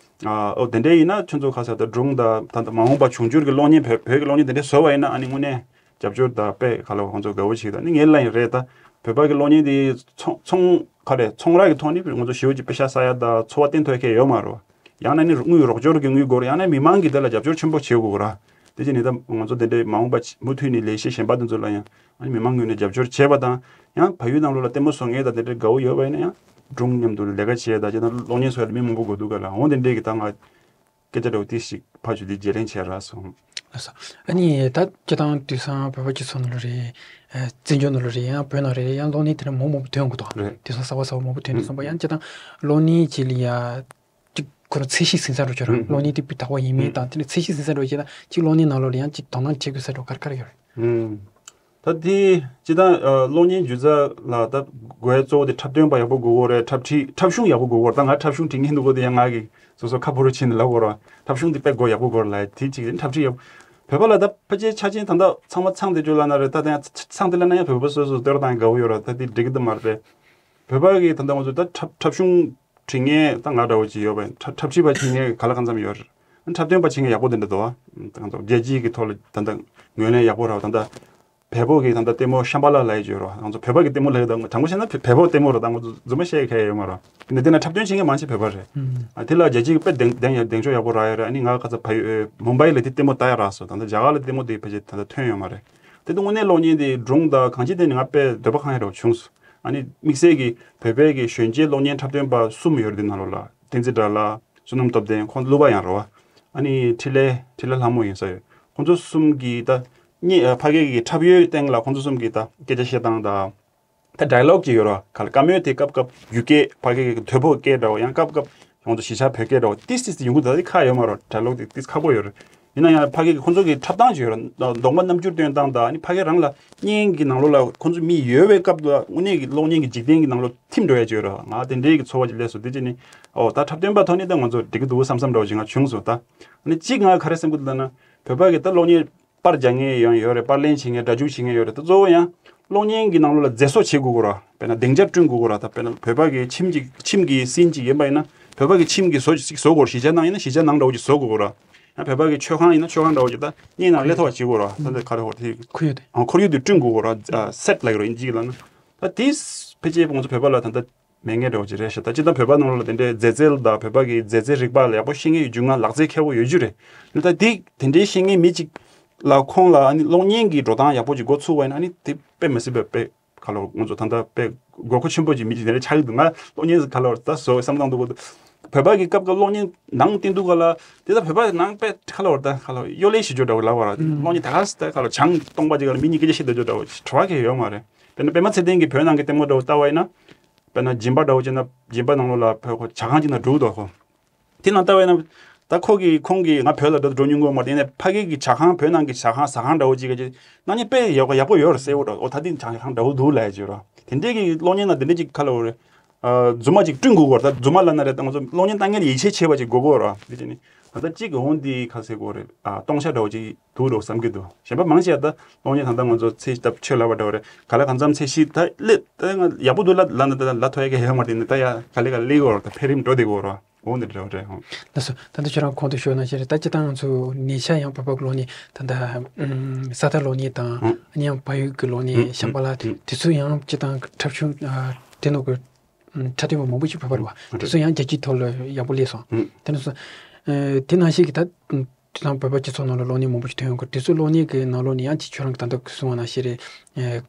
ཨ་ཨོ་དེ་འདྲའི་ཡིན་ན་ཁྱོད་ཚོ་ཁ་ཤས་ད་སྒྲུང་དང་ད་ལྟ་མ་འོངས་པ་འབྱུང་འགྱུར་གྱི་གློག་བརྙན་བོད་བོད་ཀྱི་གློག་བརྙན་དེ་འདྲ་བཟོ་བ་ཡིན་ན་ཨ་ནི་དངོས་གནས་རྒྱབ་སྐྱོར་དང་དཔེ་ག་ལ་བ་ཁོང་ཚོ་དགའ་བོ་བྱེད་ཀྱི་འདུག་ཨ་ནི་ངའི་ལ་ཡིན་རེད། ད་བོད་པ་གི་གློག་བརྙན་དེ་ཚོང་ཚོང་ག་རེ་ཚོང་ར་གི་ཐོག་ནས་ང་ཚོ་ཞེ་པོ་ཅིག་པེ་ཤ་ས་ཡ་དང་འཚོ་བ་བརྟན་ཐོག་གལ་ཡོད་མ་རེད། ཡང་ན་ནི་དངུལ་རོགས་སྐྱོར་གྱི་དངུལ་སྒོར་ཡང་ན་མི་མང་གིས་དེ་ལ་རྒྱབ་སྐྱོར་ཆེན་པོ་བྱེད་དགོས་ར། དེ་བྱས་ནས་ད་ང་ཚོ་དེ་འདྲའི་མ་འོངས་པ་མུ་མཐུད་ནས་ལས་གཞི་གཞན་པ་དེ་ཚོ་ལ་ཡང་ཨ་ནི་མི་མང་ངོས་ནས་རྒྱབ་སྐྱོར་བྱས་པ་དང་། ཡང་བལ་ཡུལ་ནང་ལོགས་ལ་ལྟད་མོ་བཟོ་མཁན་དང་དེ་འདྲའི་དགའ་བོ་ཡོད་པ་ཡིན་ན་ཡང་སྒྲུང་མཉམ་དུ་ལས་ཀ་བྱས་དང་བྱས་ན་གློག་བརྙན་བཟོ་ཡ་ལ་མི་མང་པོ་དགོས་འདུག་ག་ལ་འོང་། དེ་འདྲའི་གི་ད་ང་སྐད་ཆ་འདྲ་བོ་དེ་ཞིག་ཕར་ཞུ་དེ་བརྗེ་ལེན་བྱས་རག་སོང་། ལགས་སོ། ཨ་ནི་ད་སྤྱིར་བཏང་དུས་སང་བོད་པ་སྤྱི་ཚོགས་ནང་ལ་རེད། བཙན་བྱོལ་ནང་ལ་རེད། ཡང་བོད་ནང་རེད། ཡང་གློག་བརྙན་དེ་འདྲ་མང་མང་པོ་ཐོན་ཡོང་གི་འདུག་རེད། དུས་སང་གསར་པ་གསར་པ་མང་པོ་ཐོན་ནས་སོང་པ་ཡང་སྤྱིར་བཏང་གློག་བརྙན་ཅིག་ལ་ཡ། གཅིག་ཁོ་རང་ཚད་གཞི་ཟིན་ས་འགྲོ་ཆོག་རང་། ཨུམ། གློག་བརྙན་དེ་སྤུས་དག་པ་ཡིན་མིན་དང་དེ་ནས་ཚད་གཞི་ཟིན་ས་འགྲོ་བྱས་ན་གཅིག་གློག་བརྙན་ནང་ལོགས་ལ་ཡང་གཅིག་དོ་སྣང་བྱེད་དགོས་ས་འགྲོ་ག་རེ་ག་རེ་ཡོད་རེད། ཨུམ། ད་དེ་སྤྱིར་བཏང་གློག་བརྙན་སྒྱུ་རྩལ་ལ་ད་དགོས་གཙོ་བོ་དེ་འཁྲབ་སྟོན་པ་ཡག་པོ་དགོས་གོ་རེད། འཁྲབ་ཁྲིད་འཁྲབ་གཞུང་ཡག་པོ་དགོས་གོ་རེད། ད་ང་འཁྲབ་གཞུང་འབྲི་མཁན་འདུག་གོ་དེ་ཡང་ང་གི་སོ་སོ་ཁ་ཕོ་རུ་ཕྱིན་ནས་ལབ་དགོས་རེད། འཁྲབ་གཞུང་དེ་དཔེ་དགོས་ཡག་པོ་དགོས་རེད་ལབ་དེ་གཅིག་རེད། འཁྲབ་ཁྲིད་ཡག་པོ་བོད་པ་ལ་ད་ཕལ་ཆེར་ཆ་ཆེན་ད་ལྟ་ཚང་མ་ཚང་དེ་བརྗོད་ལབ་ན་རེད། ད་ད་ཡང་ཚང་དེ་ལབ་ན་ཡང་བོད་པ་སོ་སོ་བསྟོད་ར་བཏང་ཡང་དགའ་བོ་ཡོད་རེད། ད་དེ་འགྲིག་གི་འདུག་མ་རེད། བོད་པ་གི་ད་ལྟ་ང་ཚོ་ད་འཁྲབ་འཁྲབ་གཞུང་ བྲིས་མཁན་ད་ང་འདྲ་བོ་ཅིག་ཡོད་པ་ཡིན། འཁྲབ་འཁྲབ་ཁྲིད་པ་བྱེད་མཁན་ག་ལ་གང་འཚམ་ཡོད་རེད། འཁྲབ་སྟོན་པ་བྱེད་མཁན་ཡག་པོ་དེ་འདྲ་འདུག་ཨ། ད་ལྟ་རྒྱལ་སྤྱིའི་གི་ཐོག་ལ་ད་ལྟ་ངོས་ལེན་ཡག་པོ་རག་ད་ལྟ་བལ་པོ་གི་ད་ལྟ་ལྟད་མོ་ཤམ་བྷ་ལ་ལབ་ཡས་ཅིག་ཡོད་རེད། ང་ཚོ་བོད་པ་གི་ལྟད་མོ་ལབ་ཡས་ད་དྲང་པོ་བཤད་ན་བལ་པོ་ལྟད་མོ་རེད། ད་ང་ཚོ་རྫུན་མ་བཤད་མཁན་ཡོད་མ་རེད། ཡིན་ན་དེ་ན་འཁྲབ་སྟོན་བྱེད་མཁན་མང་ཆེ་བོད་པ་རེད། ཨ་དེ་ལ་རྒྱལ་སྤྱིའི་དཔེ་གདེང་གདེང་གདེང་ཚོད་ཡག་པོ་རག་ཡོད་རེད། ཨ་ནི་ང་ག་ཚོད་བལ་ཡུལ་མུམ་བྷའི་ལ་དེ་ལྟད་མོ་ལྟ་ཡག་རག་སོང་། ད་ལྟ་རྒྱ་གར་ལ་ལྟད་མོ་དེ་ཕལ་ཆེར་ད་ལྟ་ཐོན་ཡོད་མ་རེད། དེ་དུས་དངོས་གནས་གློག་བརྙན་དེ་སྒྲུང་དང་གང་ཅི་དེ་ནི་ང་དཔེ་འདོད་པ་ཁེངས་ཡག་འདྲ་བོ་བྱུང་སོང་། ཨ་ནི་དམིགས་བསལ་གྱི་བོད་པའི་གི་གཞོན་སྐྱེས་གློག་བརྙན་འཁྲབ་སྟོན་པ་གསུམ་ཡོད་རེད། དེ་ནང་ལོགས་ལ་བསྟན་འཛིན་དགྲ་ལྷ། བསོད་ནམས་སྟོབས་ལྡན། ཁོང་གླུ་པ་ཡང་རེད་བ། ཨ་ནི་འཕྲིན་ལས་འཕྲིན་ལས་ལྷ་མོ་ཡིན་ས་ཡོད། ཁོང་ཚོ་གསུམ་གྱིས་ད་ཕ་གི་གི་འཁྲབ་ཡུལ་སྟེང་ལ་ཁོང་ཚོ་གསུམ་གྱིས་ད་སྐད་ཆ་བཤད་སྟངས་དང་། ད་ཌའི་ལོག་ཅིག་ཡོད་རེད་བ། ག་ལ་བཀའ་མོལ་དེ་སྐབས་སྐབས་ཡུལ་སྐད་ཕ་གི་གི་དོལ་པོ་སྐད་འདྲ་བོ། ཡང་སྐབས་སྐབས་ཁོང་ཚོ་གཞིས་ཆགས་བོད་སྐད་འདྲ་བོ། ཏིས་ཏིས་ཏིས་ཡོང་གི་འདུག་ད་དེ་ཁག་ཡོད་མ་རེད། ཌའི་ལོག་དེ་ཏིས་ཁག་པོ་ཡོད་རེད། ཡིན་ན་ཡང་ཕ་གི་གི་ཁོང་ཚོ་གི་འཁྲབ་སྟངས་ཅིག་ཡོད་རེད། གདོང་པ་རྣམ་འགྱུར་སྟོན་སྟངས་དང་། ཨ་ནི་ཕ་གི་རང་ལ་བརྙན་གྱི་ནང་ལོགས་ལ་ཁོང་ཚོ་མི་ཡོད་པའི་སྐབས་ལ་དངོས་གནས་ཀྱི་གློག་བརྙན་གྱི་འཇིག་རྟེན་གྱི་ནང་ལོགས་ཐིམ་འགྲོ་ཡ་ཅིག་ཡོད་རེད་བ། ང་དེ་འདྲའི་གི་ཚོར་བ་ཅིག་སླེབས་སོང་། དེ་ཅི་ནི་ཨོ་ད་འཁྲབ་སྟོན་པ་ཐོག་ནས་ད་ང་ཚོ་འགྲིག་གི་འདུག་བསམ་བསམ་འདྲ་བོ་ཅིག་ང་བྱུང་སོང་། ད་ཨ་ནི་གཅིག་ང་ག་རེ་སེམས་ཁུར་ལབ་ན་བོད་པ་གི་ད་གློག་བརྙན་པར་རྒྱག་མཁན་ཡང་ཡོད་རེད། པར་ལེན་བྱེད་མཁན། སྒྲ་འཇུག་བྱེད་མཁན་ཡོད་རེད། ད་གཙོ་བོ་ཡང་གློག་བརྙན་གྱི་ནང་ལོགས་ལ་མཛེས་བཟོ་བྱེད་དགོས་ཀྱི་རེད། དཔེར་ན་སྡིངས་ཆ་བསྐྲུན་དགོས་ཀྱི་རེད། ད་དཔེར་ན་བོད་པ་གི་ཁྱིམ་གྱི་ཁྱིམ་གྱི་སིན་ཅིག་ཡིན་པ་ཡིན་ན་བོད་པ་གི་ཁྱིམ་གྱི་བཟོ་ཅིག་བཟོ་དགོས་རེད། གཞིས་ཆགས་ནང་ཡིན་ན་གཞིས་ཆགས་ནང་འདྲ་བོ་ཅིག་བཟོ་དགོས་ཀྱི་རེད། ཡང་བོད་པ་གི་མཆོད་ཁང་ཡིན་ན་མཆོད་ཁང་འདྲ་བོ་ཅིག་ད་བརྙན་ནང་སླེབས་ཐུབ་པ་བྱེད་དགོས་རེད། ད་ལྟ་ག་རེ་ཧོ་དེ་ཁོར་ཡུག་དེ། ཨ་ཁོར་ཡུག་དེ་བསྐྲུན་དགོས་ཀྱི་རེད། ཨ་སེ་ཊི་ལབ་ཀྱི་རེད་དབྱིན་ཇི་གི་ལབ་ན། ད་དེ་ཕལ་ཆེར་ང་ཚོ་བོད་པ་ལ་ད་ལྟ་མེད་མཁན་འདྲ་བོ་ཅིག་རེད་ཤག་ད་སྤྱིར་བཏང་བོད་པ་ནང་ལོགས་ལ་དེ་འདྲའི་མཛེས་རྩལ་དང་བོད་པ་གི་མཛེས་རྩལ་རིག་པ་ལ་ཡག་པོ་ཤེས་མཁན་ཡོད་རྒྱུ་ང་ལག་རྩལ་མཁས་པོ་ཡོད་རྒྱུ་རེད། ད་དེ་དེ་འདྲའི་ཤེས་མཁན་མི་གཅིག་ལ་ཁོང་ལ་ཨ་ནི་གློག་བརྙན་གྱི་འགྲོ་སྟངས་ཡག་པོ་ཅིག་འགོ་ཚུགས་པ་ཡིན་ན་ཨ་ནི་དེ་དཔེ་མི་སྲིད་པའི་དཔེ་ཁ་ལོ་ང་ཚོ་ད་ལྟ་དཔེ་དགོས་མཁོ་ཆེན་པོ་ཅིག་མི་གཅིག་དེ་འདྲ་ཆགས་ཀྱི་འདུག་ང་གློག་བརྙན་ཁ་ལོ་ད་བཟོ་བསམ་བཏང་འདུག་གོ། བོད་པ་གི་སྐབས་སྐབས་གློག་བརྙན་ནང་བསྟན་འདུག་ག་ལ་དེ་ད་བོད་པ་ནང་དཔེ་ཁ་ལོ་ད་ཁ་ལོ་གཡོ་ལས་བྱེད་རྒྱུ་འདྲ་བོ་ལབ་པ་ར། གློག་བརྙན་ད་ག་ས་ད་ཁ་ལོ་བྱང་སྟོང་པ་ཅིག་ག་ལ་མི་གཉིས་སྐད་ཆ་བཤད་སྡོད་རྒྱུ་འདྲ་བོ་བྲོ་བ་གང་ཡང་ཡོད་མ་རེད། དཔེར་ན་པད་མ་ཚེ་བརྟན་གྱི་བོད་ནང་གི་ལྟད་མོ་འདྲ་བོ་ལྟ་བ་ཡིན་ན། དཔེར་ན་སྦྱིན་པ་འདྲ་བོ་བྱས་ན་སྦྱིན་པ་ནང་ལོགས་ལ་བོད་ཁོ་ཇ་ཁང་ཅིག་ནང་འགྲོ་གི་འདུག་ཁོ། དེ་ནང་ལྟ་བས་ན། ད་ཁོ་གིས་ཁོང་གིས་ང་བོད་ལ་འགྲོ་འགྲོ་མྱོང་གི་ཡོད་མ་རེད། དེ་ནས་ཕ་གི་གི་ཇ་ཁང་བོད་ནང་གི་ཇ་ཁང་ཟ་ཁང་འདྲ་བོ་ཅིག་ག་ཅིག་ནང་བརྙན་དཔེ་ཡག་ཡག་པོ་ཡོད་རེད་གསལ་པོ་འདྲ། ཨོ་ད་དེ་ཇ་ཁང་འདྲ་བོ་འདུག་ལབ་ཡ་ཅིག་ཡོད་རེད། དེ་འདྲའི་གི་གློག་བརྙན་ནང་དེ་འདྲའི་ཅིག་ཁ་ལོ་རེད། རྫུན་མ་ཅིག་བསྐྲུན་དགོས་གོ་རེད། ད་རྫུན་མ་ལབ་ན་རེད། ད་ང་ཚོ་གློག་བརྙན་ལྟ་མཁན་ལ་ཡིད་ཆེས་བྱེད་པ་ཅིག་དགོས་གོ་རེད། དེ་ཅི་ནི་ད་ལྟ་གཅིག་འོང་དེ་ཁ་གསལ་གོ་རེད། ཨ་སྟོང་ཆ་འདྲ་བོ་ཅིག་འདུག་འགྲོ་བསམ་གྱི་འདུག་གཞན་པ་མང་ཆེ་བ་ད་གློག་བརྙན་ད་ལྟ་ང་ཚོ་ཚེ་ཞིབ་ད་ཆོས་ལབ་པ་འདྲ་བོ་རེད། ག་ལ་གང་འཚམ་ཚེ་ཞིབ་ད་སླེབས་ད་ང་ཡག་པོ་འདུག་ལབ་ལབ་ན་ད་ལབ་ཐུབ་ཡ་གི་ཧེ་མ་དེ་ནི་ད་ཡ་ག་ལེ་ག་ལེ་གོ་ར་ད་འཕེལ་རིམ་འགྲོ་བསྡད་གོ་ར། འོ་འདི་འདྲ་བ་རེད་ཧང་། ལགས་སོ། ད་ལྟ་ཁྱོད་རང་གོང་དུ་ཞུས་ནང་བཞིན་རེད། ད་སྤྱིར་བཏང་ང་ཚོ་ཉེ་ཆར་ཡང་བོད་པ་གི་གློག་བརྙན་ད་ལྟ་ཨམ་ས་མཐའ་གློག་བརྙན་དང་ཨ་ནི་ཡང་བལ་ཡུལ་གི་གློག་བརྙན་ཤམ་བྷ་ལ་དེ་ཚོ་ཡང་སྤྱིར་བཏང་འཁྲབ་ཆུང་དེ་ནང་གི་འཁྲབ་སྟོན་པ་མང་པོ་ཞིག་བོད་པ་རེད་བ། དེ་ཚོ་ཡང་རྒྱལ་སྤྱིའི་ཐོག་ལ་ཡག་པོ་སླེབས་སོང་། དེ་ནས་སོ་དེ་ནང་བཞིན་གྱི་ད་སྤྱིར་བཏང་བོད་པ་སྤྱི་ཚོགས་ནང་ལ་གློག་བརྙན་མང་པོ་ཞིག་ཐོན་ཡོང་གི། དེ་ཚོ་གློག་བརྙན་གྱི་ནང་ལོགས་ནས་ཡང་ཅིག་ཁྱོད་རང་གི་ད་ལྟ་གསུངས་པ་ནང་བཞིན་རེད།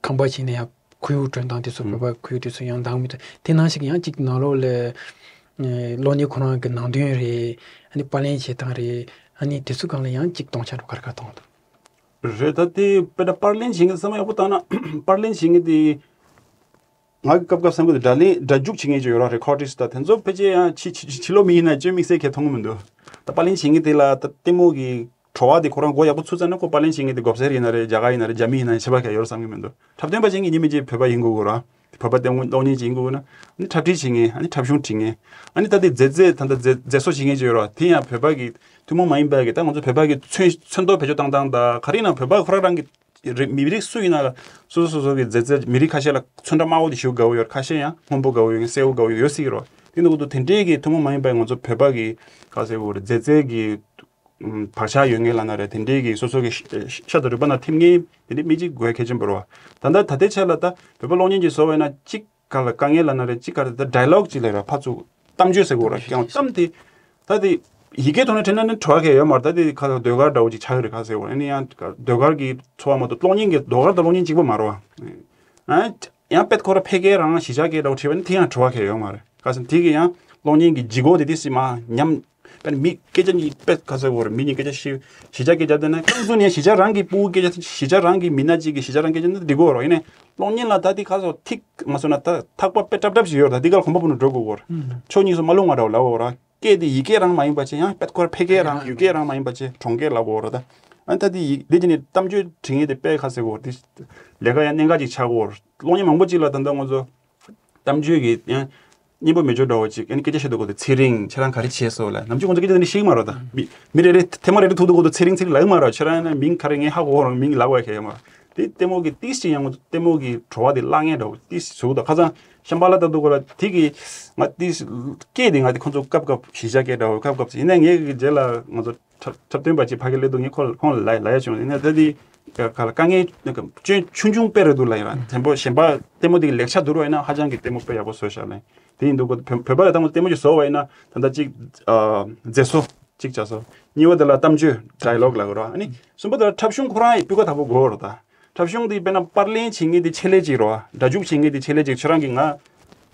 ཁང་པ་ཞིག་ནས་ཡང་ཁོར་ཡུག་སྐྲུན་སྟངས་དེ་ཚོ་བོད་པ་ཁོར་ཡུག་དེ་ཚོ་ཡང་འདང་མི་ཐུབ། དེ་ནང་བཞིན་ཡང་གཅིག་ནང་ལོགས་ལ་གློག་བརྙན་ཁོ་རང་གི་ནང་དོན་རེད། ཨ་ནི་པར་ལེན་བྱེད་སྟངས་རེད། ཨ་ནི་དེ་ཚོ་སྒང་ལ་ཡང་གཅིག་སྟོང་ཆ་འགྲོ་ག་རེ་ག་གཏོང་འདུག་རེད། ད་དེ་དཔེར་ན་པར་ལེན་བྱེད་མཁན་བསམ་བློ་ཡག་པོ་བཏང་ན་པར་ལེན་བྱེད་མཁན་དེ་ང་གི་སྐབས་སྐབས་བསམ་གི་འདུག་སྒྲ་ལེན་སྒྲ་འཇུག་བྱེད་མཁན་ཅིག་ཡོད་ར། རེ་ཀོར་ཌིས་ད་དེ་ཚོ་ཕལ་ཆེར་ཡང་ཕྱི་ཕྱི་ཕྱི་ལོགས་མི་ཡིན་ན་ཅི་དམིགས་བསལ་གལ་མཐོང་གི་མི་འདུག་ད་པར་ལེན་བྱེད་མཁན་དེ་ལ་ད་ལྟད་མོ་གི་བྲོ་བ་དེ་ཁོ་རང་མགོ་ཡག་པོ་ཚུགས་ཚར་ན་ཁོ་པར་ལེན་བྱེད་མཁན་དེ་མགོ་སེར་ཡིན་ན་རེད། རྒྱ་གར་ཡིན་ན་རེད། རྒྱ་མི་ཡིན་ན་རེད། ཁྱད་པར་གང་ཡོད་བསམ་གི་མི་འདུག་འཁྲབ་སྟོན་པ་བྱེད་མཁན་ཉི་མ་གཅིག་བོད་པ་ཡིན་དགོས་ཀྱི་ར། བོད་པ་ལྟད་མོ་གློག་བརྙན་ཅིག་ཡིན་དགོས་ན་ཨ་ནི་འཁྲབ་ཁྲིད་བྱེད་མཁན། ཨ་ནི་འཁྲབ་གཞུང་ཁྲིད་མཁན། ཨ་ནི་ད་ལྟའི་མཛེས་རྩལ་ད་ལྟ་མཛེས་མཛེས་བཟོ་བྱེད་མཁན་ཅིག་ཡོད་ར། དེ་ཡང་བོད་པ་གི་ཐུན་མོང་མ་ཡིན་པ་གི་ད་ང་ཚོ་བོད་པ་གི་ཚོན་ཚོན་མདོག་བེད་སྤྱོད་བཏང་སྟངས་དང་ག་རེ་ཡིན་ན་བོད་པ་ཁོ་རང་རང་གི་རེ་མི་རིགས་སུ་ཡིན་ན་ལ་སོ་སོ་སོ་སོ་གི་མཛེས་རྩལ། མི་རིགས་ཁ་ཤས་ལ་ཚོན་ཁྲ་དམར་པོ་དེ་ཞེ་པོ་དགའ་བོ་ཡོད། ཁ་ཤས་ཡང་སྔོན་པོ་དགའ་བོ་ཡོད། སེར་པོ་དགའ་བོ་ཡོད། ཡོད་སྲིད་ཀྱི་ར། དེ་འདུག་གི་འདུག་དེ་འདྲའི་གི་ཐུན་མོང་མ་ཡིན་པའི་ང་ཚོ་བོད་པ་གི་ག་ཟེར་དགོས་རེད། མཛེས་རྩལ་གི་བག་ཆགས་ཡོད་མཁན་ལབ་ན་རེད། དེ་འདྲའི་གི་སོ་སོ་གི་ཤ་དང་རུས་པ་ནང་ཐིམ་མཁན་དེ་འདྲའི་མི་གཅིག་དགོས་གལ་ཆེན་པོ་རེད་བ། ད་ལྟ་ད་ལྟའི་ཆ་ལ་ད་བོད་པ་གློག་བརྙན་གྱི་བཟོ་བས་ན་གཅིག་ག་ལ་དཀའ་ངལ་ལབ་ན་རེད། གཅིག་ག་རེ་ད་ཌའི་ལོག་ཅིག་ལབ་ར། ཕར་ཚུར་གཏམ་བརྗོད་ཟེར་དགོས་ར། ཀྱང་གཏམ་དེ་ད་དེ་ཡི་གེ་ཐོག་ནས་བྲིས་ན་ནི་བྲོ་བ་གང་ཡང་ཡོད་མ་རེད། ད་དེ་ཁ་ལ་ཟློས་གར་འདྲ་བོ་ཅིག་ཆགས་ཀྱི་རེད་ག་ཟེར་དགོས་ར། ཨ་ནི་ཡང་ཟློས་གར་གྱི་ཚོར་བ་མ་གཏོགས་གློག་བརྙན་གྱི་ཟློས་གར་དང་གློག་བརྙན་གཅིག་པ་མ་རེད་བ། ཨ། ཡང་དཔེ་ཁོ་ར་ཕལ་སྐད་རང་གཞིས་ཆགས་སྐད་འདྲ་བོ་བྲིས་པ་ནི་དེ་ཡང་བྲོ་བ་གང་ཡང་ཡོད་མ་རེད། ག་ཟེར་དེ་གི་ཡང་གློག་བརྙན་གྱི་ལྗིད་ཁོག་དེ་དེ་སྲིད་མ་ཉམས། དཔེར་ན་མི་སྐད་ཆ་གཉིས་དཔེ་ག་ཟེར་དགོས་རེད། མི་གཉིས་སྐད་ཆ་བཤད། གཞིས་ཆགས་སྐད་ཆ་བསྡད་ན་རྐང་ཚུགས་ནས་གཞིས་ཆགས་རང་གི་ཕྲུ་གུ་སྐད་ཆ། གཞིས་ཆགས་རང་གི་མི་སྣ་གཅིག་གིས་གཞིས་ཆགས་རང་སྐད་ཆ་ནི་འགྲིག་གི་རེད། ཡིན་ནའི་གློག་བརྙན་ལ་ད་དེ་ག་ཟེར་ཐིག་མ་སོང་ན་ད་ཐག་པ་དཔེ་གྲབ་གྲབ་ཞིག་ཡོད་རེད། ད་དེ་ག་ལ་གོམ་པ་སྤོ་ནས་འགྲོ་དགོས་གོ་རེད། ཕྱོགས་གཉིས་སུ་མ་ལྷུང་བ་འདྲ་བོ་ལབ་དགོས་རེད། སྐད་དེ་ཡིག་སྐད་རང་མ་ཡིན་པ་བྱས། ཡང་དཔེ་ཁོ་ར་ཕལ་སྐད་རང་ཡུལ་སྐད་རང་མ་ཡིན་པ་བྱས། གྲོང་སྐད་ལབ་དགོས་རེད་ད། ཨ་ད་དེ་ཡིག་འདི་ཅི་ནས་གཏམ་བརྗོད་བྲིས་མཁན་དེ་དཔེ་ག་ཟེར་དགོས་རེད། དེ་ལས་ཀ་ཡང་གནད་འགག་ཅིག་ཆགས་ཀྱི་ཡོད་རེད། གློག་བརྙན་མང་པོ་ཅིག་ལ་ད་ལྟ་ང་ཚོ་གཏམ་བརྗོད་ཀྱི་ཡང་སྙན་པོ་མི་འཇོག་འདྲ་བོ་ཅིག་ཨ་ནི་སྐད་ཆ་བཤད་དུས་གོ་དེ་ཚེ་རིང་ཁྱེད་རང་ག་རེ་བྱས་སོང་ལབ། ནམ་རྒྱུན་ཁོང་ཚོ་སྐད་ཆ་དེ་འདྲ་བཤད་ཀྱི་མ་རེད་ད། མི་མི་རེ་རེ་ཐེངས་མ་རེ་རེ་ཐུག་དུས་གོ་དེ་ཚེ་རིང་ཚེ་རིང་ལབ་ཀྱི་མ་རེད། ཁྱེད་རང་ཡང་ན་མིང་ག་རེ་ངས་ཧ་གོ་རང་མིང་ལབ་དགོས་ཡ་གང་ཡང་མ་རེད། དེ་ལྟད་མོ་གི་ཏིས་ཅིག་ཡང་ལྟད་མོ་གི་བྲོ་བ་དེ་བརླག་མཁན་འདྲ་བོ་ཏིས་བཟོ་གི་འདུག་ཁ་སང་ ཤམ་བྷ་ལ་ལྟ་འདུག་གོ་ལ། དེ་གི་ང་དེ་སྐད་དེ་ང་དེ་ཁོང་ཚོ་སྐབས་སྐབས་གཞིས་ཆགས་སྐད་འདྲ་བོ་སྐབས་སྐབས་ཡིན་ན། ངས་གི་རྗེས་ལ་ང་ཚོ་འཁྲབ་འཁྲབ་སྟོན་པ་ཅིག་ཕ་གི་སླེབས་འདུག་ངས་ཁོ་ཁོང་ལ་ལ་ལ་ཡ་བྱུང་ཡིན་ན། ད་དེ་ག་ལ་དཀའ་ངལ་སྐྱོན་ཆུང་ཆུང་དཔེ་རེད་འདུག་ལ། ཡིན་ར་དེ་འཕོ་གཞན་པ་ལྟད་མོ་དེ་གི་ལེགས་ཆ་བསྡུར་བ་ཡིན་ན་ཧ་ཅང་གི་ལྟད་མོ་དཔེ་ཡག་པོ་བཟོས་ཤག་ལ། དེ་ཡིན་འདུག་གོ། བོད་བོད་པ་ལ་ད་ལྟ་ལྟད་མོ་ཅིག་བཟོ་བ་ཡིན་ན་ད་ལྟ་ཅིག་མཛེས་བཟོ་གཅིག་བྱ་སོ། གཉིས་པ་དེ་ལ་གཏམ་བརྗོད་ཌའི་ལོག་ལབ་དགོས་རེད་བ། ཨ་ནི་གསུམ་པ་དེ་ལ་འཁྲབ་གཞུང་ཁོ་རང་ཡི་སྤུས་ཀ་དག་པོ་དགོས་རེད་ད། འཁྲབ་གཞུང་དེ་དཔེར་ན་པར་ལེན་བྱེད་མཁན་དེ་ཆེད་ལས་གཅིག་རེད་བ། སྒྲ་འཇུག་བྱེད་མཁན་དེ་ཆེད་ལས་གཅིག་ཁྱོད་རང་གིས་ང་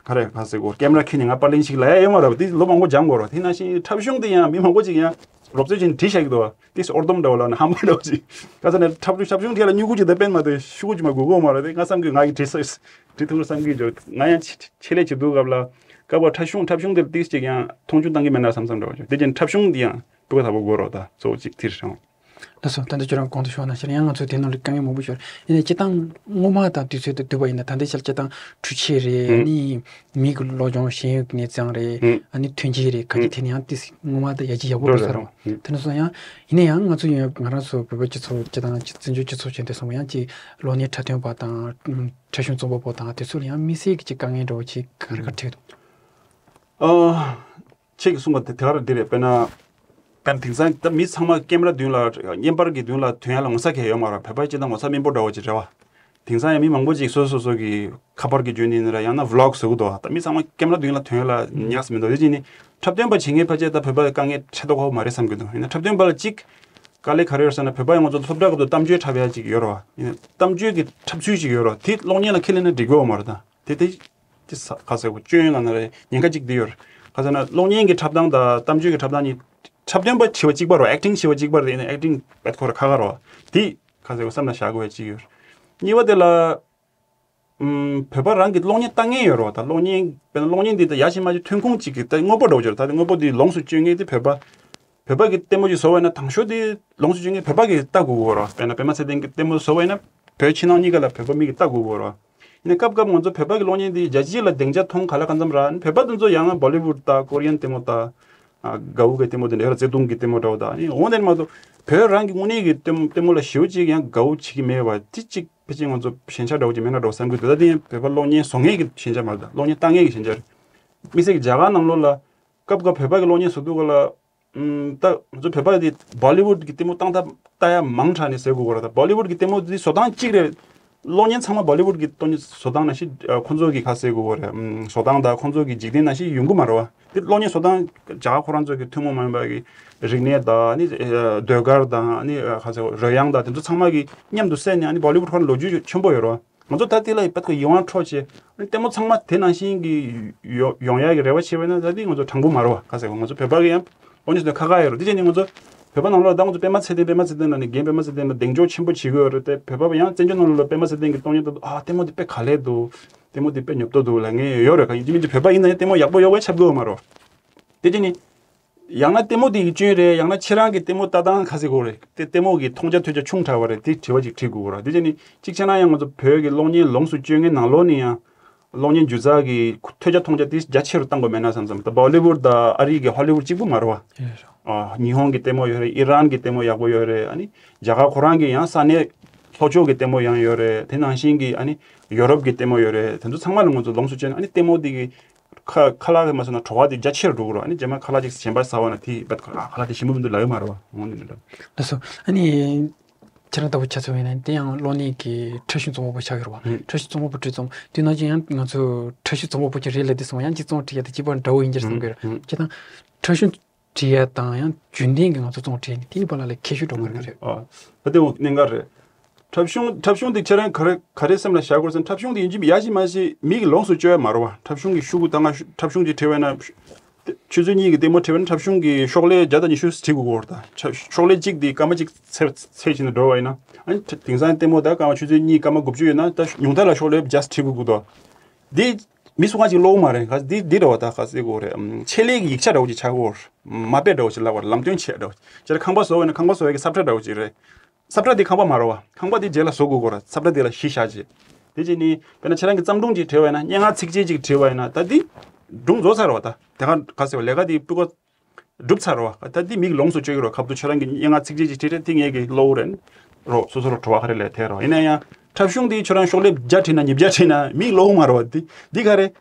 ག་རེ་ག་ཟེར་དགོས། ཀེམ་ར་ཁྱེར་ནས་ང་པར་ལེན་ཞིག་ལབ་ཡ་ཡོད་མ་རེད་བ། དེ་ལོ་མང་པོ་སྦྱང་དགོས་རེད་བ། དེ་ནང་བཞིན་འཁྲབ་གཞུང་དེ་ཡང་མི་མང་པོ་ཅིག་ཡང་རོབ་ཙམ་བྱས་ནས་བྲིས་བཞག་གི་འདུག་བ། དེ་ཨོར་དོམ་འདྲ་བོ་ལབ་ན་ཧམ་པ་འདྲ་བོ་ཅིག་ག་ཟེར་ན། འཁྲབ་གཞུང་འཁྲབ་གཞུང་དེ་ལ་མྱུ་གུ་ཅིག་ད་དཔེ་མ་ཐོན་ཤུ་གུ་ཅིག་མ་དགོས་གོ་མ་རེད། དེ་ང་བསམ་གི་ང་གིས་བྲིས་ས་བྲིས་ཐུབ་བསམ་གི་འཇོག་ང་ཡང་ཆེད་ལས་བྱེད་དུས་སྐབས་ལ་སྐབས་འཁྲབ་གཞུང་འཁྲབ་གཞུང་དེ་ཏིས་ཅིག་ཡང་མཐོང་ཆུང་བཏང་གི་མེད་ན་བསམ་བསམ་འདྲ་བ་བྱུང་། དེ་ཅན་འཁྲབ་གཞུང་འདི་ཡང་སྤུས་ཀ་དག་པོ་དགོས་རོགས་ད་གཙོ་བོ་གཅིག་དེ་རེད་ཤག་ལགས་སོ། ད་ལྟ་ཁྱོད་རང་གོང་དུ་ཞུས་ནང་བཞིན་ཡང་ང་ཚོ་དེ་ནང་ལ་དཀའ་ངལ་མང་པོ་ཤོར། ཡིན་ནའི་སྤྱིར་བཏང་སྔོན་མ་དང་དུས་ཚོད་དུ་བསྡུར་བ་ཡིན་ན་ད་ལྟའི་ཆར་སྤྱིར་བཏང་འཕྲུལ་ཆས་རེད། ཨ་ནི་མི་གི་སློབ་སྦྱོང་ཤེས་ཡོན་གྱི་གནས་སྟངས་རེད། ཨ་ནི་ཐོན་སྐྱེད་རེད། ག་གི་དེ་ནི་ཡང་ཏིས་སྔོན་མ་དང་ཡར་རྒྱས་ཡག་པོ་འགྲོ་ས་རེད་བ། དེ་ནི་སོང་ཡང་ཡིན་ན་ཡང་ང་ཚོ་ཡིན་ང་རང་ཚོ་བོད་པའི་སྤྱི་ཚོགས་སྤྱིར་བཏང་བཙན་བྱོལ་སྤྱི་ཚོགས་ཅན་དེ་སོང་བ་ཡང་ཅིག་གློག་བརྙན་འཁྲབ་སྟོན་པ་དང་འཁྲབ་གཞུང་རྩོམ་པ་པོ་དང་དེ་ཚོ་ལ་ཡང་དམིགས་བསལ་གྱི་ཅིག་དཀའ་ངལ་འདྲ་བོ་ཅིག་ག་རེ་ག་རེ་འཕྲད་འདུག་ཨ། ཁྱེད་ཀྱིས་གསུངས་པ་དེ་དེ་ག་རེ་འདི་རེད། དཔེར་ན། དཔེར་ན་དེང་སང་ད་མི་ཚང་མ་ཀེམ་ར་མདུན་ལ་བརྙན་པར་གྱི་མདུན་ལ་ཐོན་ཡ་ལ་ངོ་ཚ་གང་ཡང་ཡོད་མ་རེད། བོད་པ་སྤྱིར་བཏང་ངོ་ཚ་དམན་པོ་འདྲ་བོ་ཅིག་རེད་བ། དེང་སང་ཡང་མི་མང་པོ་ཅིག་སོ་སོ་སོ་གི་ཁ་པར་གྱི་བརྒྱུད་ནས་ཡིན་ར་ཡང་ན་བི་ལོག་བཟོ་གི་འདུག་ད་མི་ཚང་མ་ཀེམ་ར་མདུན་ལ་ཐོན་ཡ་ལ་ཉག་ཙམ་མི་འདུག་དེ་བྱས་ནས་འཁྲབ་སྟོན་པ་བྱེད་མཁན་ཕལ་ཆེར་ད་བོད་པ་དཀའ་ངལ་འཕྲད་མདོག་ཁ་པོ་མ་རེད་བསམ་གྱི་འདུག་ཡིན་ན་འཁྲབ་སྟོན་པ་ལ་གཅིག་དཀའ་ལས་ག་རེ་ཡོད་ཟེར་ན། བོད་པ་ཡང་ང་ཚོ་སློབ་གྲྭ་སྐབས་དུ་གཏམ་བརྗོད་འཁྲབ་ཡ་ཅིག་ཡོད་རེད་བ། ཡིན་ན་གཏམ་བརྗོད་ཀྱི་འཁྲབ་ཚུལ་ཅིག་ཡོད་རེད་བ། དེ་གློག་བརྙན་ལ་ཁས་ལེན་ན་འགྲིག་གི་ཡོད་མ་རེད་ད། དེ་དེ་དེ་ས་ག་ཟེར་གོ་སྐྱོན་ཡོད་ན་ན་རེད། ཉེན་ཁ་ཅིག་དེ་ཡོད་རེད། ག་ཟེར་ན་གློག་བརྙན་གྱི་འཁྲབ་སྟངས་དང་གཏམ་བརྗོད་ཀྱི་འཁྲབ་སྟངས་གཉིས། འཁྲབ་སྟོན་པ་བྱེད་པ་གཅིག་པ་རེད་བ། ཨེག་ཊིང་བྱེད་པ་གཅིག་པ་རེད། ཡིན་ན་ཨེག་ཊིང་བེད་ཁོ་ར་ཁ་ཁ་རེད་བ། དེ་ག་ཟེར་གོ་བསམ་ན་བཞག་དགོས་ཡ་ཅིག་ཡོད་རེད། གཉིས་པ་དེ་ལ། ཨམ། བོད་པ་རང་གི་གློག་བརྙན་ལྟ་མཁན་ཡོད་རེད་བ། ད་གློག་བརྙན་དཔེར་ན་གློག་བརྙན་འདི་ད་ཡ་ཞིག་མ་ཞིག་ཐོན་ཁུངས་གཅིག་གི་ད་དངོས་པོ་འདྲ་བོ་ཅིག་རེད། ད་དེ་དངོས་པོ་འདི་ལོངས་སུ་སྤྱོད་མཁན་དེ་བོད་པ། བོད་པ་གི་ལྟད་མོ་ཅིག་བཟོ་བ་ཡིན་ན་དང་ཤོས་དེ་ལོངས་སུ་སྤྱོད་མཁན་བོད་པ་གིས་ལྟ་དགོས་ཀྱི་ཡོད་རེད་བ། དཔེར་ན་པད་མ་ཚེ་བརྟན་གྱི་ལྟད་མོ་བཟོ་བ་ཡིན་ན་བོད་ཕྱི་ནང་གཉིས་ཀ་ལ་བོད་པ་མི་གིས་ལྟ་དགོས་ཀྱི་ཡོད་རེད་བ། ཡིན་ན་སྐབས་སྐབས་ང་ཚོ་བོད་པ་གི་གློག་བརྙན་འདི་རྒྱལ་སྤྱི་ལ་སྡིངས་ཆ་མཐོང་ག་ལ་གང་འཚམ་རག་བོད་པ་དེ་ཚོ་ཡང་ན་བོ་ལི་ཝུཌ་དང་ཀོ་རི་ཡན་ལྟད་མོ་དང་། ཨ། དགའ་བོ་གི་ལྟད་མོ་དེ་འདྲ་ཡོད་རེད། བརྩེ་དུང་གི་ལྟད་མོ་འདྲ་བོ་དང་ཨ་ནི་འོ་དེ་མ་གཏོགས་བོད་རང་གི་དངོས་གནས་ཀྱི་ལྟད་ལྟད་མོ་ལ་ཞེ་པོ་ཅིག་ཡང་དགའ་བོ་བྱེད་ཀྱི་མེད་པ་དེ་གཅིག་ཕལ་ཆེར་ང་ཚོ་ཞན་ཆ་འདྲ་བོ་ཅིག་མེད་ན་འགྲོ་བསམ་གྱི་འདུག་ད་དེ་ཡང་བོད་པ་གློག་བརྙན་བཟོ་མཁན་གྱི་ཞན་ཆ་མ་རེད། ད་གློག་བརྙན་ལྟ་མཁན་གྱི་ཞན་ཆ་རེད། དམིགས་བསལ་གྱི་རྒྱ་གར་ནང་ལོགས་ལ་སྐབས་སྐབས་བོད་པ་གི་གློག་བརྙན་བཟོ་དུས་སྐབས་ལ། ཨམ། ད་ང་ཚོ་བོད་པ་དེ་བོ་ལི་ཝུཌ་གི་ལྟད་མོ་བཏང་ཐབས་ལྟ་ཡ་མང་དྲགས་ནས་ཟེར་དགོས་ཀྱི་རེད། ད་བོ་ལི་ཝུཌ་གི་ལྟད་མོ་དེ་བཟོ་སྟངས་གཅིག་རེད། གློག་བརྙན་ཚང་མ་བོ་ལི་ཝུཌ་གི་གཏོང་བཟོ་སྟངས་ནང་བཞིན་ཁོ་ཚོ་གི་ག་ཟེར་དགོས་ཀྱི་རེད། ཨམ། བཟོ་སྟངས་དང་ཁོ་ཚོ་གི་འཇིག་རྟེན་ནང་བཞིན་ཡོང་གི་མ་རེད་བ། དེ་གློག་བརྙན་བཟོ་སྟངས་རྒྱ་གར་ཁོ་རང་ཚོ་གི་ཐུན་མོང་མ་ཡིན་པ་གི་རིག་གནས་དང་ནི་ཟློས་གར་དང་ནི་ག་ཟེར་རོལ་དབྱངས་དང་དེ་ཚོ་ཚང་མ་གི་མཉམ་དུ་བསྲེས་ནས་ཨ་ནི་བོ་ལི་ཝུཌ་ཁོ་རང་ལོ་རྒྱུས་ཆེན་པོ་ཡོད་རེད་བ། ང་ཚོ་ད་དེ་ལ་ཡི་བད་ཁོ་ཡིད་དབང་འཕྲོག་བྱས། ལྟད་མོ་ཚང་མ་དེ་ནང་བཞིན་གྱི་ཡོ་ཡོང་ཡག་གི་རེ་བ་བྱས་པ་ཡིན་ན་ད་དེ་ང་ཚོ་དྲང་པོ་མ་རེད་བ། ག་ཟེར་གོ་ང་ཚོ་བོད་པ་གི་ཡང་དབང་ཉོ་ཟེར་ཁ་ཁ་ཡོད་རེད། དེ་བྱས་ནས་ང་ཚོ་བོད་པ་ནང་ལོགས་ད་ང་ཚོ་པད་མ་ཚེ་བརྟན་པད་མ་ཚེ་བརྟན་ལ་ནི་རྒན་པད་མ་ཚེ་བརྟན་ལ་གདེང་འཇོག་ཆེན་པོ་བྱེད་ཀྱི་ཡོད་རེད་དེ། བོད་པ་ཡང་བཙན་བྱོལ་ནང་ལོགས་ལ་པད་མ་ཚེ་བརྟན་གྱི་གཏོང་ཉོ་ད་ཨ་ལྟད་མོ་དེ་དཔེ་ག་ལེར་འདུག་ལྟད་མོ་དེ་དཔེ་ཉོབ་ཏོ་འདུག་ལབ་མཁན་ཡོད་རེད། ག་ཡིན་གཅིག་མིན་གཅིག་བོད་པ་ཡིན་ན་ཡང་ལྟད་མོ་ཡག་པོ་ཡོད་པ་ཆགས་ཀྱི་ཡོད་མ་རེད་བ། དེ་བྱས་ནས། ཡང་ན་ལྟད་མོ་དེ་ཡི་སྐྱོན་རེད། ཡང་ན་ཁྱེད་རང་གི་ལྟད་མོ་ལྟ་སྟངས་ག་ཟེར་དགོས་རེད། དེ་ལྟད་མོ་གི་མཐོང་རྒྱ་ཐོས་རྒྱ་ཆུང་དྲགས་པ་རེད། དེ་དྲི་བ་ཅིག་དྲི་དགོས་རེད། དེ་བྱས་ནས་གཅིག་བྱས་ན་ཡང་ང་ཚོ་བོད་ཀྱི་གློག་བརྙན་ལོངས་སུ་སྤྱོད་མཁན་ནང་ལོགས་ནས་ཡང་གློག་བརྙན་སྒྱུ་རྩལ་གྱི་ཐོས་རྒྱ་མཐོང་རྒྱ་དེ་རྒྱ་ཆེ་རུ་བཏང་དགོས་མེད་ན་བསམ་བསམ། ད་བོ་ལི་ཝུཌ་དང་ཨ་རི་གི་ཧོ་ལི་ཝུཌ་གཅིག་པུ་མ་རེད་བ། ཨ། ཉི་ཧོང་གི་ལྟད་མོ་ཡོད་རེད། ཨི་རན་གྱི་ལྟད་མོ་ཡག་པོ་ཡོད་རེད། ཨ་ནི་རྒྱ་གར་ཁོ་རང་གི་ཡང་ས་གནས་ལྷོ་ཕྱོགས་ཀྱི་ལྟད་མོ་ཡང་ཡོད་རེད། དེ་ནང་བཞིན་གྱི་ཨ་ནི་ཡོ་རོབ་ཀྱི་ལྟད་མོ་ཡོད་རེད། དེ་ཚོ་ཚང་མ་ལ་ང་ཚོ་ལོངས་སུ་སྤྱོད་ན་ཨ་ནི་ལྟད་མོ་དེ་གི་ཁ་ཁ་ལག་གི་མ་ཟ་ན་བྲོ་བ་དེ་རྒྱ་ཆེར་འགྲོ་གི་རེད། ཨ་ནི་རྗེས་མ་ཁ་ལག་ཅིག་གཞན་པ་ཟ་བ་ན་དེ་བད་ཁ་ཁ་ལག་དེ་ཞིམ་པོ་མི་འདུག་ལབ་ཡོད་མ་རེད་བ། འོང་དེ་འདྲ། ལགས་སོ། ཨ་ནི་ཁྱེད་རང་ལྟ་བུ་ཆ་ཚང་ཡིན་ན་དེ་ཡང་གློག་བརྙན་གྱི་འཁྲབ་གཞུང་རྩོམ་པ་པོ་ཆགས་ཡོད་རེད་བ། ཨུ། འཁྲབ་གཞུང་རྩོམ་པ་པོ་འཁྲབ་རྩོམ་དེ་ནང་བཞིན་ཡང་ང་ཚོ་འཁྲབ་གཞུང་རྩོམ་པ་པོ་ཅིག་རེད་ལབ་དུས་སོང་ཡང་གཅིག་རྩོམ་འབྲི་ཡ་དེ་གཅིག་པ་འདྲ་བོ་ཡིན་གྱི་རེད་བསམ་གྱི་ཡོད་རེད། ཨུ། ཨུ། སྤྱིར་བཏང་འཁྲབ་གཞུང་བྲིས་ཡ་དང་ཡང་རྒྱུན་ལྡན་གྱི་ང་ཚོ་རྩོམ་བྲིས་ནས་དེ་གཉིས་བར་ལ་ལ་ཁྱད་ཤོས་འགྲོ་གི་རེད། ཨ། ད་དེ་འོ་གནད་འགག་རེད། འཁྲབ་གཞུང་འཁྲབ་གཞུང་དེ་ཁྱེད་རང་ག་རེ་ག་རེ་སེམས་ལ་བཞག་དགོས་ཟེར་ན། འཁྲབ་གཞུང་དེ་ཡིན་གཅིག་མིན་ཡ་གཅིག་མ་གཅིག་མི་གི་ལོངས་སུ་སྤྱོད་ཡ་མ་རེད་བ། འཁྲབ་གཞུང་གི་ཤོག་གུ་ད་ང་འཁྲབ་གཞུང་ཅིག་བྲིས་པ་ཡིན་ན། ཆུ་ཚོད་གཉིས་ཀྱི་ལྟད་མོ་བྲིས་པ་ཡིན་ན་འཁྲབ་གཞུང་གི་ཤོག་ལྷེ་བརྒྱ་དང་ཉི་ཤུ་བྲིས་དགོས་ཀྱི་ཡོད་རེད་ད། འཁྲབ་ཤོག་ལྷེ་གཅིག་དེ་སྐར་མ་གཅིག་ཚེ་ཚེ་བྱས་ནས་འགྲོ་བ་ཡིན་ན། ཨ་ནི་དེང་སང་ལྟད་མོ་ད་སྐར་མ་ཆུ་ཚོད་གཉིས་སྐར་མ་དགུ་བཅུ་ཡོད་ན་ད་ཉུང་མཐའ་ལ་ཤོག་ལྷེ་བརྒྱ་བྲིས་དགོས་ཀྱི་འདུག་དེ་མི་སུ་གང་ཅིག་ཀློག་གི་མ་རེད། ག་འདི་འདི་འདྲ་བ་ད་ག་ཟེར་དགོས་རེད། ཨམ། ཆེད་ལས་ཀྱི་ཡིག་ཆ་འདྲ་བོ་ཅིག་ཆགས་ཀྱི་ཡོད་རེད། མ་དཔེ་འདྲ་བོ་ཅིག་ལབ་པ་རེད། ལམ་སྟོན་བྱེད་འདྲ་བོ་ཅིག་རེད། ཁང་པ་བཟོ་བ་ཡིན་ན་ཁང་པ་བཟོ་བའི་གི་ས་ཁྲ་འདྲ་བོ་ཅིག་རེད། ས་ཁྲ་འདི་ཁང་པ་མ་རེད་བ། ཁང་པ་འདི་རྗེས་ལ་བཟོ་དགོས་ཀྱི་རེད། ས་ཁྲ་འདི་ལ་གཞི་བཞག་བྱས། དེ་བྱས་ནས་དཔེར་ན་ཁྱེད་རང་གི་བརྩམས་སྒྲུང་ཅིག་བྲིས་པ་ཡིན་ན། སྙན་ངག་ཚིགས་བཅད་ཅིག་བྲིས་པ་ཡིན་ན། ད་འདི་སྒྲུང་རྫོགས་ཚར་བ། ད་དེ་ག་ག་ཟེར་བ་ལས་ཀ་འདི་སྤུས་ཀ་གྲུབ་ཚར་བ། ད་འདི་མིག་ལོངས་སུ་སྤྱོད་ཀྱི་རེད། ཁ་ཐུག་ཁྱེད་རང་གི་སྙན་ངག་ཚིགས་བཅད་ཅིག་བྲིས་རེད། དེ་ངས་ཀྱི་ཀློག་རན་རོགས། སོ་སོར་བྲོ་བ་ག་རེ་ལས་ཐེབས་རོགས། ཡིན་ན་ཡང་ འཁྲབ་གཞུང་དེ་ཁྱོད་རང་ཤོག་ལེབ་བརྒྱ་བྲིས་ན་ཉིས་བརྒྱ་བྲིས་ན་མིག་ཀློག་མ་རེད་བ། དེ་འདི་ག་རེད།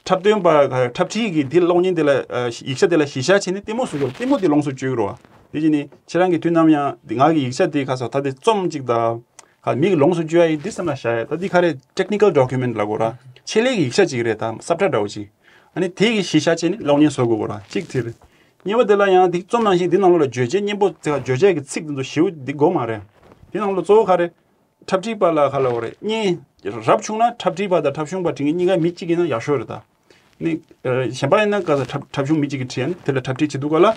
འཁྲབ་སྟོན་པ་འཁྲབ་ཁྲིད་ཀྱིས་དེ་གློག་བརྙན་དེ་ལ་ཡིག་ཆ་དེ་ལ་གཞི་བཞག་བྱས་ནས་ལྟད་མོ་བཟོ་དགོས། ལྟད་མོ་དེ་ལོངས་སུ་སྤྱོད་ཀྱི་རེད་བ། དེ་བྱས་ནས་ཁྱེད་རང་གིས་དུས་ནམ་ཡང་ང་གི་ཡིག་ཆ་དེ་ག་ས་ད་དེ་རྩོམ་གཅིག་དང་། ག་མིག་ལོངས་སུ་སྤྱོད་ཡ་ཡིན་འདི་སེམས་ལ་བཞག་ཡ། ད་འདི་ག་རེ་technical document ལབ་དགོས་ར། ཆེད་ལས་ཀྱི་ཡིག་ཆ་ཅིག་རེད། ད་ས་བཀྲ་འདྲ་བོ་ཅིག་ཨ་ནི་དེ་གི་གཞི་བཞག་བྱས་ནས་གློག་བརྙན་བཟོ་དགོས་ར། གཅིག་དེ་རེད། གཉིས་པ་དེ་ལ་ཡང་དེ་རྩོམ་ནང་བཞིན་འདི་ནང་ལོགས་ལ་བརྗོད་བྱའི་སྙན་པོ་དེ་བརྗོད་བྱ་གི་ཚིག་དེ་ཚོ་ཞེ་པོ་འདི་དགོས་མ་རེད། དེ་ནང་ལོགས་གཙོ་བོ་ག་རེ། འཁྲབ་ཁྲིད་པ་ལ་ག་ལབ་དགོས་རེད། བརྙན་རབ་བྱུང་ན་འཁྲབ་ཁྲིད་པ་དང་འཁྲབ་གཞུང་པ་བྲིས་མཁན་གཉིས་ཀ་མི་གཅིག་ཡིན་ན་ཡག་ཤོས་རེད་ད། ནི་གཞན་པ་ཡིན་ན་ག་ས་འཁྲབ་འཁྲབ་གཞུང་མི་གཅིག་གིས་བྲིས་ཡ་ནི་དེ་ལ་འཁྲབ་ཁྲིད་བྱེད་དུས་ག་ལ།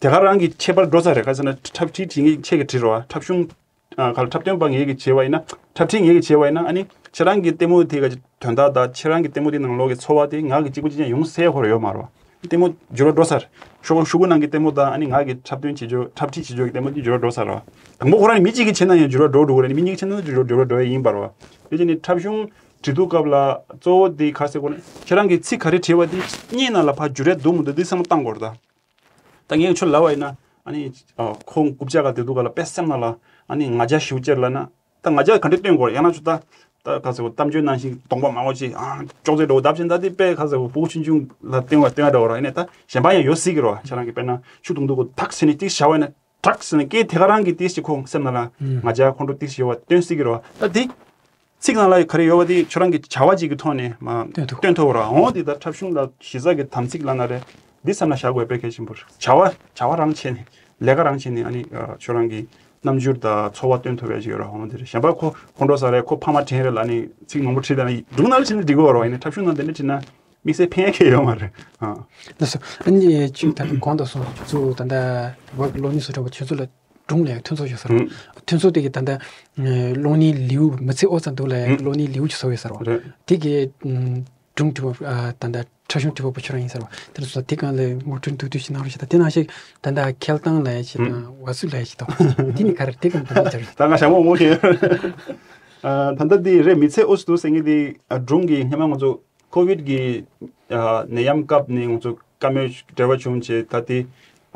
དེ་ག་རང་གི་ཁྱད་པར་འགྲོ་ས་རེད། ག་ཟེར་ན་འཁྲབ་ཁྲིད་བྱེད་མཁན་ཁྱེད་ཀྱིས་བྲིས་རོགས། འཁྲབ་གཞུང་། ཨ། ག་ལ་འཁྲབ་སྟོན་པ་ངེད་ཀྱིས་བྱས་པ་ཡིན་ན། འཁྲབ་ཁྲིད་ངེད་ཀྱིས་བྱས་པ་ཡིན་ན། ཨ་ནི་ཁྱེད་རང་གི་ལྟད་མོ་དེ་ག་དོན་དག་དང་ཁྱེད་རང་གི་ལྟད་མོ་དེ་ནང་ལོགས་ཀྱི་ཚོར་བ་དེ་ང་གིས་གཅིག་པུ་གཅིག་རྐྱང་ཡོང་སའི་ཁོ་ར་ཡོད་མ་རེད་བ། ལྟད་མོ་འགྱུར་བ་འགྲོ་ས་རེད། ཤོག་ཤོག་གུ་ནང་གི་ལྟད་མོ་དང་ཨ་ནི་ང་གིས་འཁྲབ་སྟོན་བྱེད་ཕྱོགས་འཁྲབ་ཁྲིད་བྱེད་ཕྱོགས་ཀྱི་ལྟད་མོ་དེ་འགྱུར་བ་འགྲོ་ས་རེད་བ། དང་པོ་ཁོ་རང་ནི་མི་གཅིག་གིས་བྱས་ན་ཡང་འགྱུར་བ་འགྲོ་འགྲོ་གི་རེད། ནི་མི་གཉིས་ཀྱིས་བྱས་ན་འགྱུར་བ་འགྲོ་འགྲོ་ཡ་ཡིན་པ་རེད་བ། དེ་བྱས་ནས་འཁྲབ་གཞུང་བྲིས་དུས་སྐབས་ལ་གཙོ་བོ་དེ་ག་རེ་ཟེར་དགོས་ན། ཁྱེད་རང་གིས་ཚིག་ག་རེ་བྲིས་པ་དེ་བརྙན་ནང་ལ་ཕར་འགྱུར་རེ་འདུག་མི་འདུག་དེ་བསམ་བློ་བཏང་དགོས་རེད་ད། ད་ངས་ཁྱོད་ལབ་པ་ཡིན་ན། ཨ་ནི་ཨ་ཁོང་རྐུབ་ཀྱག་ག་བསྡད་དུས་ག་ལ་དཔེ་སེམས་ནང་ལ་ཨ་ནི་ང་རྒྱལ་ཞེ་པོ་ཅིག་ལབ་ན། ད་ང་རྒྱལ་ག་འདྲ་སྟོན་དགོས་རེད། ཡང་ན་ཆུ་ད་ད་ག་ཟེར་བ་གཏམ་བརྗོད་ནང་བཞིན་གདོང་པ་མང་པོ་ཅིག་ཨ་ཅོག་ཙེ་འདྲ་བོ་བརྡབ་བཞིན་ད་དེ་དཔེ་ག་ཟེར་བ་ཕྲུ་གུ་ཆུང་ཆུང་ལ་སྟོན་པ་སྟོན་པ་འདྲ་བོ་རེད། ཡིན་ནའི་ད་གཞན་པ་ཡང་ཡོད་སྲིད་ཀྱི་རེད་བ། ཁྱེད་རང་གིས་དཔེར་ན་ཆུ་འཐུང་དུས་ཁོ་ཐག་ཟེར་ནས་ཏིག་བྱ་བ་ཡིན་ན། དྲག་ཟེར་ནས་སྐད་དེ་ག་རང་གིས་ཏིག་ཞིག་ཁོང་སེམས་ནང་ལ་ང་རྒྱལ་ཁོང་ཁྲོ་ཏིག་ཞིག་ཡོད་པ་སྟོན་སྲིད་ཀྱི་རེད་བ། ད་དེ་ཚིག་ནང་ལ་ག་རེ་ཡོད་པ་དེ་ཁྱོད་རང་གི་བྱ་བ་ཅིག་གི་ཐོག་ནས་མ་སྟོན་ཐུབ། སྟོན་ཐུབ་ར། འོང་དེ་ད་འཁྲབ་གཞུང་ལ་གཞི་རྩ་གི་དམ་ཚིག་ལབ་ན་རེད། འདི་སེམས་ལ་བཞག་དགོས་དཔེ་གལ་ཆེན་པོ་རེད། བྱ་བ་བྱ་བ་རང་བྱས་ནས་ལས་ཀ་རང་བྱས་ནས་ཨ་ནི་ཁྱོད་རང་གི་རྣམ་འགྱུར་དང་ཚོར་བ་སྟོན་ཐུབ་ཡ་ཅིག་ཡོད་ར། འོང་དེ་རེད། གཞན་པ་ཁོ་ཁོང་ཁྲོ་ཟ་རེད། ཁོ་ཕ་མ་དྲན་རེད་ལབ་ནས་ཚིག་མང་པོ་བྲིས་ད་ན་སྒྲུང་ནང་ལ་བྱས་ན་འགྲིག་གི་རེད་བ། ཡིན་ནའི་འཁྲབ་གཞུང་ནང་དེ་འདྲ་བྲིས་ན། དམིགས་བསལ་ཕན་ཡ་གང་ཡང་ཡོད་མ་རེད། ཨ། ལགས་སོ། ཨ་ནི་ཅིག་ད་ལྟ་གོང་དུ་སོང་ཁྱོད་ཚོ་ད་ལྟ་བོད་ཀྱི་གློག་བརྙན་བཟོ་གྲྭ་བ་ཁྱོད་ཚོ་ལ་སྒྲུང་ལས་མཐུན་ཚོགས་ཡོད་ས་རེད། ཨང་། མཐུན་ཚོགས་དེ་གི་ད་ལྟ་གློག་བརྙན་ལེའུ་མི་ཚེ་ཨོ་ཙམ་འདུག་ལ་ཨང་། གློག་བརྙན་ལེའུ་ཅིག་བཟོ་ཡོད་ས་རེད། རེད། དེ་གི་སྒྲུང་བྲིས་པ། ད་ལྟ་འཁྲབ་གཞུང་བྲིས་པ་པོ་ཁྱོད་རང་ཡིན་ས་རེད། དེ་ལ་སོ་དེ་གང་ལ་ངོ་སྤྲོད་མདོར་བསྡུས་ཤིག་གནང་རོགས་ཞེས། ད་དེ་ནང་བཞིན་ད་ལྟ་འཁེལ་སྟངས་ལ་ཡ་ཞིག་དང་བ་སུ་ལ་ཡ་ཞིག་དང་དེ་ནི་ག་རེ་དེ་གང་ལ་ད་ལྟ་ད་ང་ཞྭ་མོ་ངོ་ཤེས། ཨ། ད་ལྟ་འདི་རེད། མི་ཚེ་ཨོ་ཙམ་འདུག་ཟེར་མཁན་འདི་སྒྲུང་གི་སྔོན་མ་ང་ཚོ་ཁོ་ཝིད་ཀྱི་ཨ་ནད་ཡམས་སྐབས་ནས་ང་ཚོ་བཀའ་མོལ་འབྲེལ་བ་བྱུང་བྱས། ད་དེ་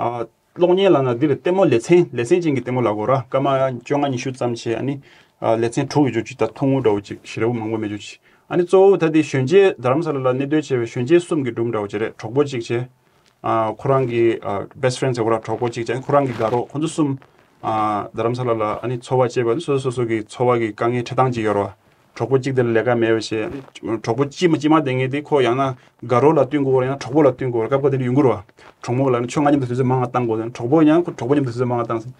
ཨ་གློག་བརྙན་ལབ་ན་འདི་རེད། ལྟད་མོ་ལེ་ཚན། ལེ་ཚན་ཅན་གྱི་ལྟད་མོ་ལབ་དགོས་ར། སྐར་མ་བཅོ་ལྔ་ཉི་ཤུ་ཙམ་བྱས། ཨ་ནི་ཨ་ལེ་ཚན་དྲུག་ཡོད་རྒྱུ་ཅིག་ད་ཐུང་ངུ་འདྲ་བོ་ཅིག་ཞེ་དྲག་མང་པོ་མེད་རྒྱུ་ཅིག་ཨ་ནི་གཙོ་བོ་ད་དེ་གཞོན་སྐྱེས་རྡ་རམ་ས་ལ་ལ་གནས་སྡོད་བྱས་པའི་གཞོན་སྐྱེས་གསུམ་གྱི་སྒྲུང་འདྲ་བོ་ཅིག་རེད། གྲོགས་པོ་གཅིག་བྱས། ཨ་ཁོ་རང་གི་ཨ་best friend ཟེར་དགོས་ར། གྲོགས་པོ་གཅིག་བྱས། ཁོ་རང་གི་དགའ་རོགས། ཁོ་ཚོ་གསུམ་ཨ་རྡ་རམ་ས་ལ་ལ་ཨ་ནི་འཚོ་བ་སྐྱེལ་བ་ནི་སོ་སོ་སོ་སོ་གི་འཚོ་བ་གི་དཀའ་ངལ་འཕྲད་སྟངས་ཅིག་ཡོད་རེད་བ། གྲོགས་པོ་གཅིག་དེ་ལ་ལས་ཀ་མེད་པ་བྱས། གྲོགས་པོ་གཅིག་མ་གཅིག་མ་བསྡད་མཁན་དེ་ཁོ་ཡང་ན་དགའ་རོགས་ལ་བསྟུན་དགོས་རེད། ཡང་ན་གྲོགས་པོ་ལ་བསྟུན་དགོས་རེད། སྐབས་འགའ་དེ་འདྲ་ཡོང་གི་རེད་བ། གྲོགས་མོ་ལ་ནི་ཁྱོད་ང་མཉམ་དུ་དུས་ཚོད་མང་བ་བཏང་དགོས་ཟེར། གྲོགས་པོ་ཡང་ཁོ་གྲོགས་པོ་མཉམ་དུ་དུས་ཚོད་མང་བ་བཏང་ཟེར།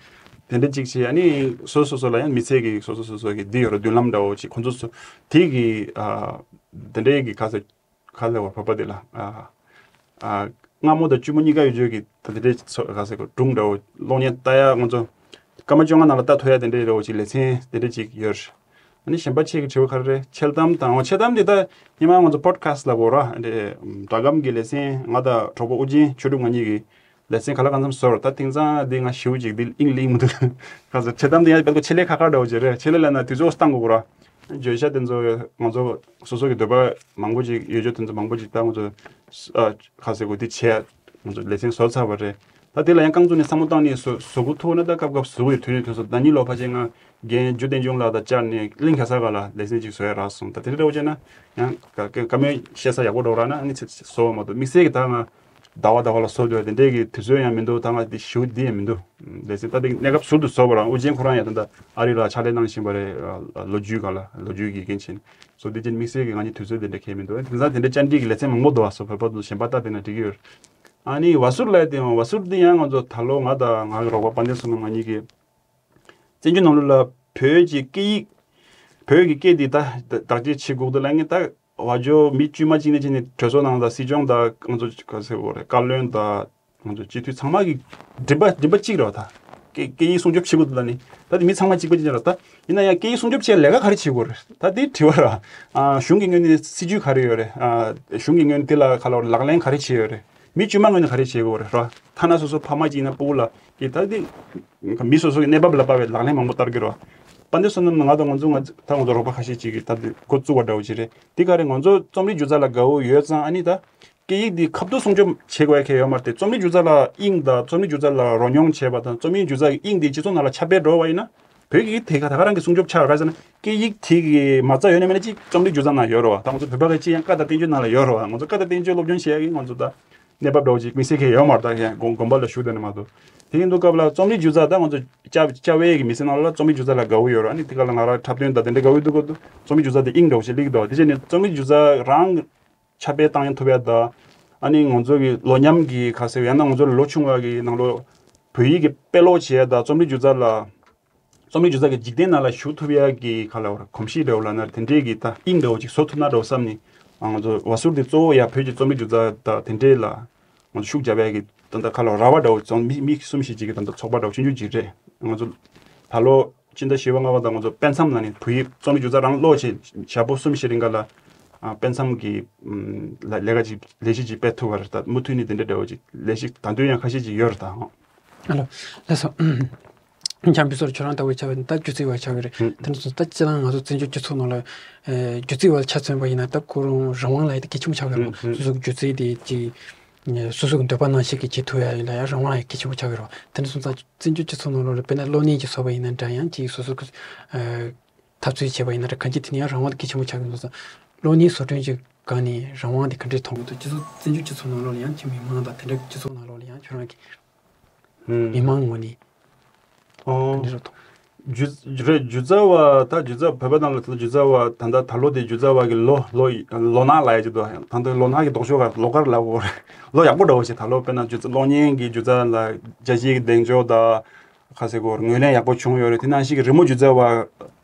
དེ་འདྲ་གཅིག་བྱས། ཨ་ནི་སོ་སོ་སོ་སོ་ལ་ཡང་མི་ཚེ་གི་སོ་སོ་སོ་སོ་གི་འདི་ཡོད་རེད། མདུན་ལམ་འདྲ་བོ་ཅིག་ཁོ་ཚོ་སོ་དེ་གི་ཨ་དེ་འདྲའི་གི་ག་ས་ག་ལ་བ་བབ་པ་དེ་ལ། ཨ་ཨ་སྔ་མོ་དང་དཀྱུས་མོ་གཉིས་ཀ་ཡོད་རྒྱུ་གི་ད་དེ་འདྲའི་ཚོ་ག་ཟེར་དགོས། སྒྲུང་འདྲ་བོ་གློག་བརྙན་ལྟ་ཡ་ང་ཚོ་སྐར་མ་བཅོ་ལྔ་ནང་ལ་ལྟ་ཐུབ་ཡ་དེ་འདྲའི་འདྲ་བོ་ཅིག་ལེ་ཚན་དེ་འདྲ་ཅིག་ཡོད་རེད། ཨ་ནི་གཞན་པ་ཁྱེད་ཀྱི་དྲི་བ་ག་རེ་རེད། འཁྱེལ་གཏམ་དང་། འོ་འཁྱེལ་གཏམ་དེ་ད་སྔོན་མ་ང་ཚོ་པོ་ཌི་ཁ་སི་ལབ་དགོས་ར། འདི་སྒྲ་སྒམ་གྱི་ལེ་ཚན་ང་དང་གྲོགས་པོ་ཨུ་རྒྱན་ཆོས་གྲུབ་ང་གཉིས་ཀྱིས་ལེ་ཚན་ག་ལ་གང་འཚམ་བཟོས་ར། ད་དེང་སང་འདི་ང་ཞེ་པོ་ཅིག་འདི་དབྱིངས་ལེན་མི་འདུག་ག་ཚོད་འཁྱེལ་གཏམ་འདི་ཡང་དཔེ་ཆེད་ལས་ཁག་ཁག་འདྲ་བོ་ཅིག་རེད། ཆེད་ལས་ལབ་ན་དུས་ཚོད་བཏང་དགོས་ར། བརྗོད་བྱ་དེ་ཚོ་ང་ཚོ་སོ་སོ་གི་འདོད་པ་མང་པོ་ཅིག་ཡོད་རྒྱུ་དེ་ཚོ་མང་པོ་ཅིག་ད་ང་ཚོ་ཨ་ག་ཟེར་དགོས། འདི་བྱས་ང་ཚོ་ལེ་ཚན་བཟོ་ཚར་བ་རེད། ད་དེ་ལ་ཡང་རྐང་བཙུགས་ནས་བསམ་བློ་བཏང་ནས་བཟོ་བཟོ་དགོས་ཐུག་ན་ད་སྐབས་སྐབས་བཟོ་དགོས་ཡོད། དུས་ནས་དུས་སུ་ཟླ་ཉིན་ལོ་ཕལ་ཆེར་ང་རྒན་འཇུ་བསྟན་འབྱུང་ལགས་དང་བཅར་ནས་གླིང་གེ་སར་སྒང་ལ་ལེ་ཚན་ཅིག་བཟོ་ཡ་རག་སོང་། ད་དེ་འདྲ་འདྲ་བོ་བྱས་ན་ཡང་བཀའ་མོལ་བཤད་ས་ཡག་པོ་འདྲ་བོ་རག་ན་ཨ་ནི་ཚེ་བཟོ་བ་མ་གཏོགས། དམིགས་བསལ་གྱི་ད་ང་ཟླ་བ་ཟླ་བ་ལ་བཟོ་འདོད་དེ་འདྲའི་གི་དུས་ཚོད་ཡང་མི་འདུག་ད་ང་དེ་ཞུ་དེ་ཡང་མི་འདུག་ལེ་ཚན་ད་དེ་གནས་སྐབས་ཟུར་དུ་བཟོ་བ་རང་། ཨུ་རྒྱན་ཁོ་རང་ཡང་ད་ལྟ་ཨ་རི་ལ་ཕྱག་ལས་གནང་བཞིན་པ་རེད། ལོ་རྒྱུས་སྒང་ལ་ལོ་རྒྱུས་དགེ་རྒན་བྱས་ནས་བཟོ། དེ་ཅན་དམིགས་བསལ་གྱི་ང་གཉིས་དུས་ཚོད་དེ་འདྲ་གང་ཡང་མི་འདུག་དེང་སང་དེ་འདྲ་བཅར་འདྲི་གི་ལེ་ཚན་མང་པོ་འདུག་བ། སོ་བོད་པ་དང་གཞན་པ་ད་དེ་ན་འགྲིག་གི་ཡོད། ཨ་ནི་བ་སུར་ལ་དེ་ཡང་བ་སུར་དེ་ཡང་ང་ཚོ་ད་ལོ་ང་དང་ང་གི་རོགས་པ་དཔལ་ལྡན་བསོད་ནམས་ང་གཉིས་ཀྱིས་བཙན་བྱོལ་ནང་ལོགས་ལ་བོད་ཀྱི་སྐད་ཡིག་བོད་ཀྱི་སྐད་འདི་ད་བདག་གཅེས་བྱེད་དགོས་འདུག་ལབ་མཁན་ད་བ་ཇོ་མི་དཀྱུས་མ་གཅིག་ནས་བྱས་ནས་གྲོས་ཚོགས་ནང་ད་སྲིད་སྐྱོང་ད་ང་ཚོ་ག་ཟེར་དགོས་རེད། བཀའ་བློན་ད་ང་ཚོ་སྤྱི་འཐུས་ཚང་མ་གི་མགྲིན་པ་མགྲིན་པ་གཅིག་རེད་བ། ད་སྐད་སྐད་ཡིག་སྲུང་སྐྱོབ་བྱེད་དགོས་འདུག་ལབ་ནས་ད་དེ་མི་ཚང་མ་གཅིག་པ་གཅིག་རྐྱང་རེད། ད་ཡིན་ན་ཡང་སྐད་ཡིག་སྲུང་སྐྱོབ་བྱེད་ཡ་ལས་ཀ་ག་རེ་བྱེད་དགོས་རེད། ད་དེ་དྲི་བ་ར། ཨ་གཞུང་གི་ངོས་ནས་སྲིད་ཇུས་ག་རེ་ཡོད་རེད། ཨ་གཞུང་གི་ངོས་ནས་དེ་ལ་ག་ལ་ལག་ལེན་ག་རེ་བྱས་ཡོད་རེད། མི་དཀྱུས་མ་ངོས་ནས་ག་རེ་བྱེད་དགོས་རེད་ར། ཐ་ན་སོ་སོ་ཕ་མ་གཅིག་ཡིན་ན་སྤུ་གུ་ལ་གི་ད་དེ་མི་སོ་སོ་གི་གནས་བབ་ལ་དཔག་པའི་ལག་ལེན་མང་པོ་བསྟར་གི་རེད་བ། དཔལ་ལྡན་བསོད་ནམས་ང་དང་ང་ཚོ་ང་ད་ང་ཚོ་རོགས་པ་ཁ་ཤས་ཅིག་གིས་ད་དེ་འགོ་བཙུགས་པ་འདྲ་བོ་ཅིག་རེད། དེ་ག་རེ་ང་ཚོ་རྩོམ་རིག་སྒྱུ་རྩལ་ལ་དགའ་བོ་ཡོད་ཙང་ཨ་ནི་ད་སྐད་ཡིག་འདི་ཁ་ཐུག་སྲུང་སྐྱོབ་བྱེད་དགོས་ཡ་གང་ཡང་ཡོད་མ་རེད་དེ། རྩོམ་རིག་སྒྱུ་རྩལ་ལ་དབྱིངས་དང་རྩོམ་རིག་སྒྱུ་རྩལ་ལ་རོལ་མྱོང་བྱས་པ་དང་རྩོམ་རིག་སྒྱུ་རྩལ་གྱི་དབྱིངས་འདི་སྤྱི་ཚོགས་ནང་ལ་ཁྱབ་སྤེལ་འགྲོ་བ་ཡིན་ན། བོད་ཀྱི་དེ་ག་ད་ག་རང་གི་སྲུང་སྐྱོབ་ཆགས་ག་ཟེར་ན། སྐད་ཡིག་དེ་གི་མ་རྩ་ཡོད་ན་མེད་ན་ཅིག་རྩོམ་རིག་སྒྱུ་རྩལ་ནང་ཡོད་རེད་བ། ད་ང་ཚོ་བོད་པ་གི་ཅིག་ཡང་བཀའ་དང་བསྟན་བཅོས་ནང་ལ་ཡོད་རེད་བ། ང་ཚོ་བཀའ་དང་བསྟན་བཅོས་སློབ་སྦྱོང་བྱེད་ཡ་གི་ང་ཚོ་ད་གནས་བབ་འདྲ་བོ་ཅིག་དམིགས་བསལ་གང་ཡོད་མ་རེད། ད་ཡང་དགོན་དགོན་པ་ལ་བཞུགས་བསྡད་ནི་མ་གཏོགས། དེ་ཡིན་དུས་སྐབས་ལ་རྩོམ་རིག་སྒྱུ་རྩལ་ད་ང་ཚོ་བཅའ་བཅའ་བའི་གི་མི་སེར་ནང་ལ་རྩོམ་རིག་སྒྱུ་རྩལ་ལ་དགའ་བོ་ཡོད་རེད། ཨ་ནི་དེ་ག་ལ་ང་རང་འཁྲབ་སྟོན་དང་དེ་འདྲ་དགའ་བོ་ཡོད་དུས་སྐབས་དུ་རྩོམ་རིག་སྒྱུ་རྩལ་དེ་དབྱིངས་འདྲ་བོ་ཞིག་སླེབས་ཀྱི་འདུག་དེ་བྱས་ནས་རྩོམ་རིག་སྒྱུ་རྩལ་རང་ཁྱབ་སྤེལ་བཏང་ཐུབ་ཡ་དང་། ཨ་ནི་ང་ཚོ་གི་ལོ་མཉམ་གི་ག་ཟེར་ཡང་ན་ང་ཚོ་ལོ་ཆུང་བ་གི་ནང་ལོ་བོད་ཡིག་གི་དཔེ་ཀློག་བྱེད་ཡ་དང་རྩོམ་རིག་སྒྱུ་རྩལ་ལ། རྩོམ་རིག་སྒྱུ་རྩལ་གྱི་འཇིག་རྟེན་ནང་ལ་ཞུགས་ཐུབ་ཡ་གི་ག་ལ་བར་གོམས་གཤིས་འདྲ་བོ་ལབ་ན་དེ་འདྲས་ཀྱི་ད་དབྱིངས་འདྲ་བོ་ཅིག་བཟོ་ཐུབ་ན་འདྲ་བོ་བསམ་ནས། ང་ཚོ་བ་ཟུར་དེ་གཙོ་བོ་ཡ་བོད་ཀྱི་རྩོམ་རིག་སྒྱུ་རྩལ་དང་དེ་འདྲས་ལ་ང་ཚོ་ཤུགས་རྒྱབ་ཡ་གི་ད་ལྟ་ག་ལ་ར་བ་འདྲ་བོ་ཚོ་མི་མི་གསུམ་བཞི་ཅིག་གི་ད་ལྟ་ཚོགས་པ་འདྲ་བོ་ཆུང་ཆུང་ཅིག་རེད། ང་ཚོ་ད་ལོ་སྤྱི་ཟླ་བཞི་པ་ལྔ་པ་དང་ང་ཚོ་དཔེ་མཚམས་ལ་ནི་བོད་ཡིག་རྩོམ་རིག་སྒྱུ་རྩལ་རང་ཀློག་བྱེད་ཞག་པོ་གསུམ་བཞི་རིང་ག་ལ་ཨ་དཔེ་མཚམས་ཀྱི་ཨམ་ལ་ལས་ཀ་ཅིག་ལས་གཞི་ཅིག་སྤེལ་ཐུབ་པ་རེད། ད་མུ་མཐུད་ནས་དེ་འདྲ་འདྲ་བོ་ཅིག་ལས་གཞི་ད་དུང་ཡང་ཁ་ཤས་ཅིག་ཡོད་རེད་ད། ཨ་ལོ། ལགས་སོ། འཇམ་དཔལ་ཟུར་ཁྱོད་རང་ལྟ་བུ་ཆགས་པའི་ད་སྒྱུ་རྩལ་བ་ཆགས་ཀྱི་རེད། ཧུམ། དེ་ནས་བཟུང་ད་སྤྱིར་བཏང་ང་ཚོ་བཙན་བྱོལ་སྤྱི་ཚོགས་ནང་ལ་ཨེ་སྒྱུ་རྩལ་བ་ཆ་མཚོན་པ་ཡིན་ན་ད་ཁོ་རང་རང་དབང་ལབ་ཡ་དེ་གལ་ཆེན་པོ་ཆགས་ཀྱི་རེད། ཧུམ། སོ་སོ་གི་སྒྱུ་རྩལ་དེ་ཅིག་སོ་སོ་གི་འདོད་པ་ནང་བཞིན་གྱི་བྱེད་ཐུབ་ཡ་ཡིན་ལ་ཡང་རང་དབང་ལབ་ཡ་གལ་ཆེན་པོ་ཆགས་ཀྱི་རེད། དེ་ནས་བཟུང་ད་བཙན་བྱོལ་སྤྱི་ཚོགས་ནང་ལོགས་ལ་དཔེར་ན་གློག་བརྙན་གྱི་བཟོ་བ་ཡིན་ན་འདྲ། ཡང་ཅིག་སོ་སོ་གི་ཨ་འཐབ་རྩོད་བྱས་པ་ཡིན་ན་འདྲ། གང་ཅི་དེ་ནས་ཡང་རང་དབང་དེ་གལ་ཆེན་པོ་ཆགས་ཀྱི་འདུག་ཙང་གློག་བརྙན་བཟོ་སྐྲུན་གྱི་སྒང་ནས་རང་དབང་དེ་ག་འདྲས་མཐོང་གི་འདུག་སྤྱི་ཚོགས་བཙན་བྱོལ་སྤྱི་ཚོགས་ནང་ལོགས་ལ་ཡང་ཅིག་མི་མང་དང་དེ་འདྲ་སྤྱི་ཚོགས་ནང་ལོགས་ལ་ཡང་ཁྱོད་རང་གི་ཧུམ། མི་མང་ངོས་ནས་ཨོ། ག་འདྲས་རེད་མཐོང་། སྒྱུ་རེད། སྒྱུ་རྩལ་བ་ད་སྒྱུ་རྩལ་བོད་པ་ནང་ལ་ད་སྒྱུ་རྩལ་བ་ད་ལྟ་ད་ལོ་དེ་སྒྱུ་རྩལ་བ་གི་ལོ་ལོ་ལོ་ནག་ལབ་ཡ་ཅིག་འདུག་ད་ལྟ་ལོ་ནག་གི་ལྡོག་ཕྱོགས་ག་ལོ་དཀར་ལབ་དགོས་རེད། ལོ་ཡག་པོ་འདྲ་བོ་ཞིག་ད་ལོ་དཔེར་ན་སྒྱུ་རྩལ་གློག་བརྙན་གྱི་སྒྱུ་རྩལ་ལ་རྒྱལ་སྤྱིའི་གདེང་འཇོག་དང་། ཁ་ཟེར་གོ་ངོས་ལེན་ཡག་པོ་བྱུང་ཡོད་རེད། དེ་ནང་བཞིན་གྱི་རི་མོ་སྒྱུ་རྩལ་བ་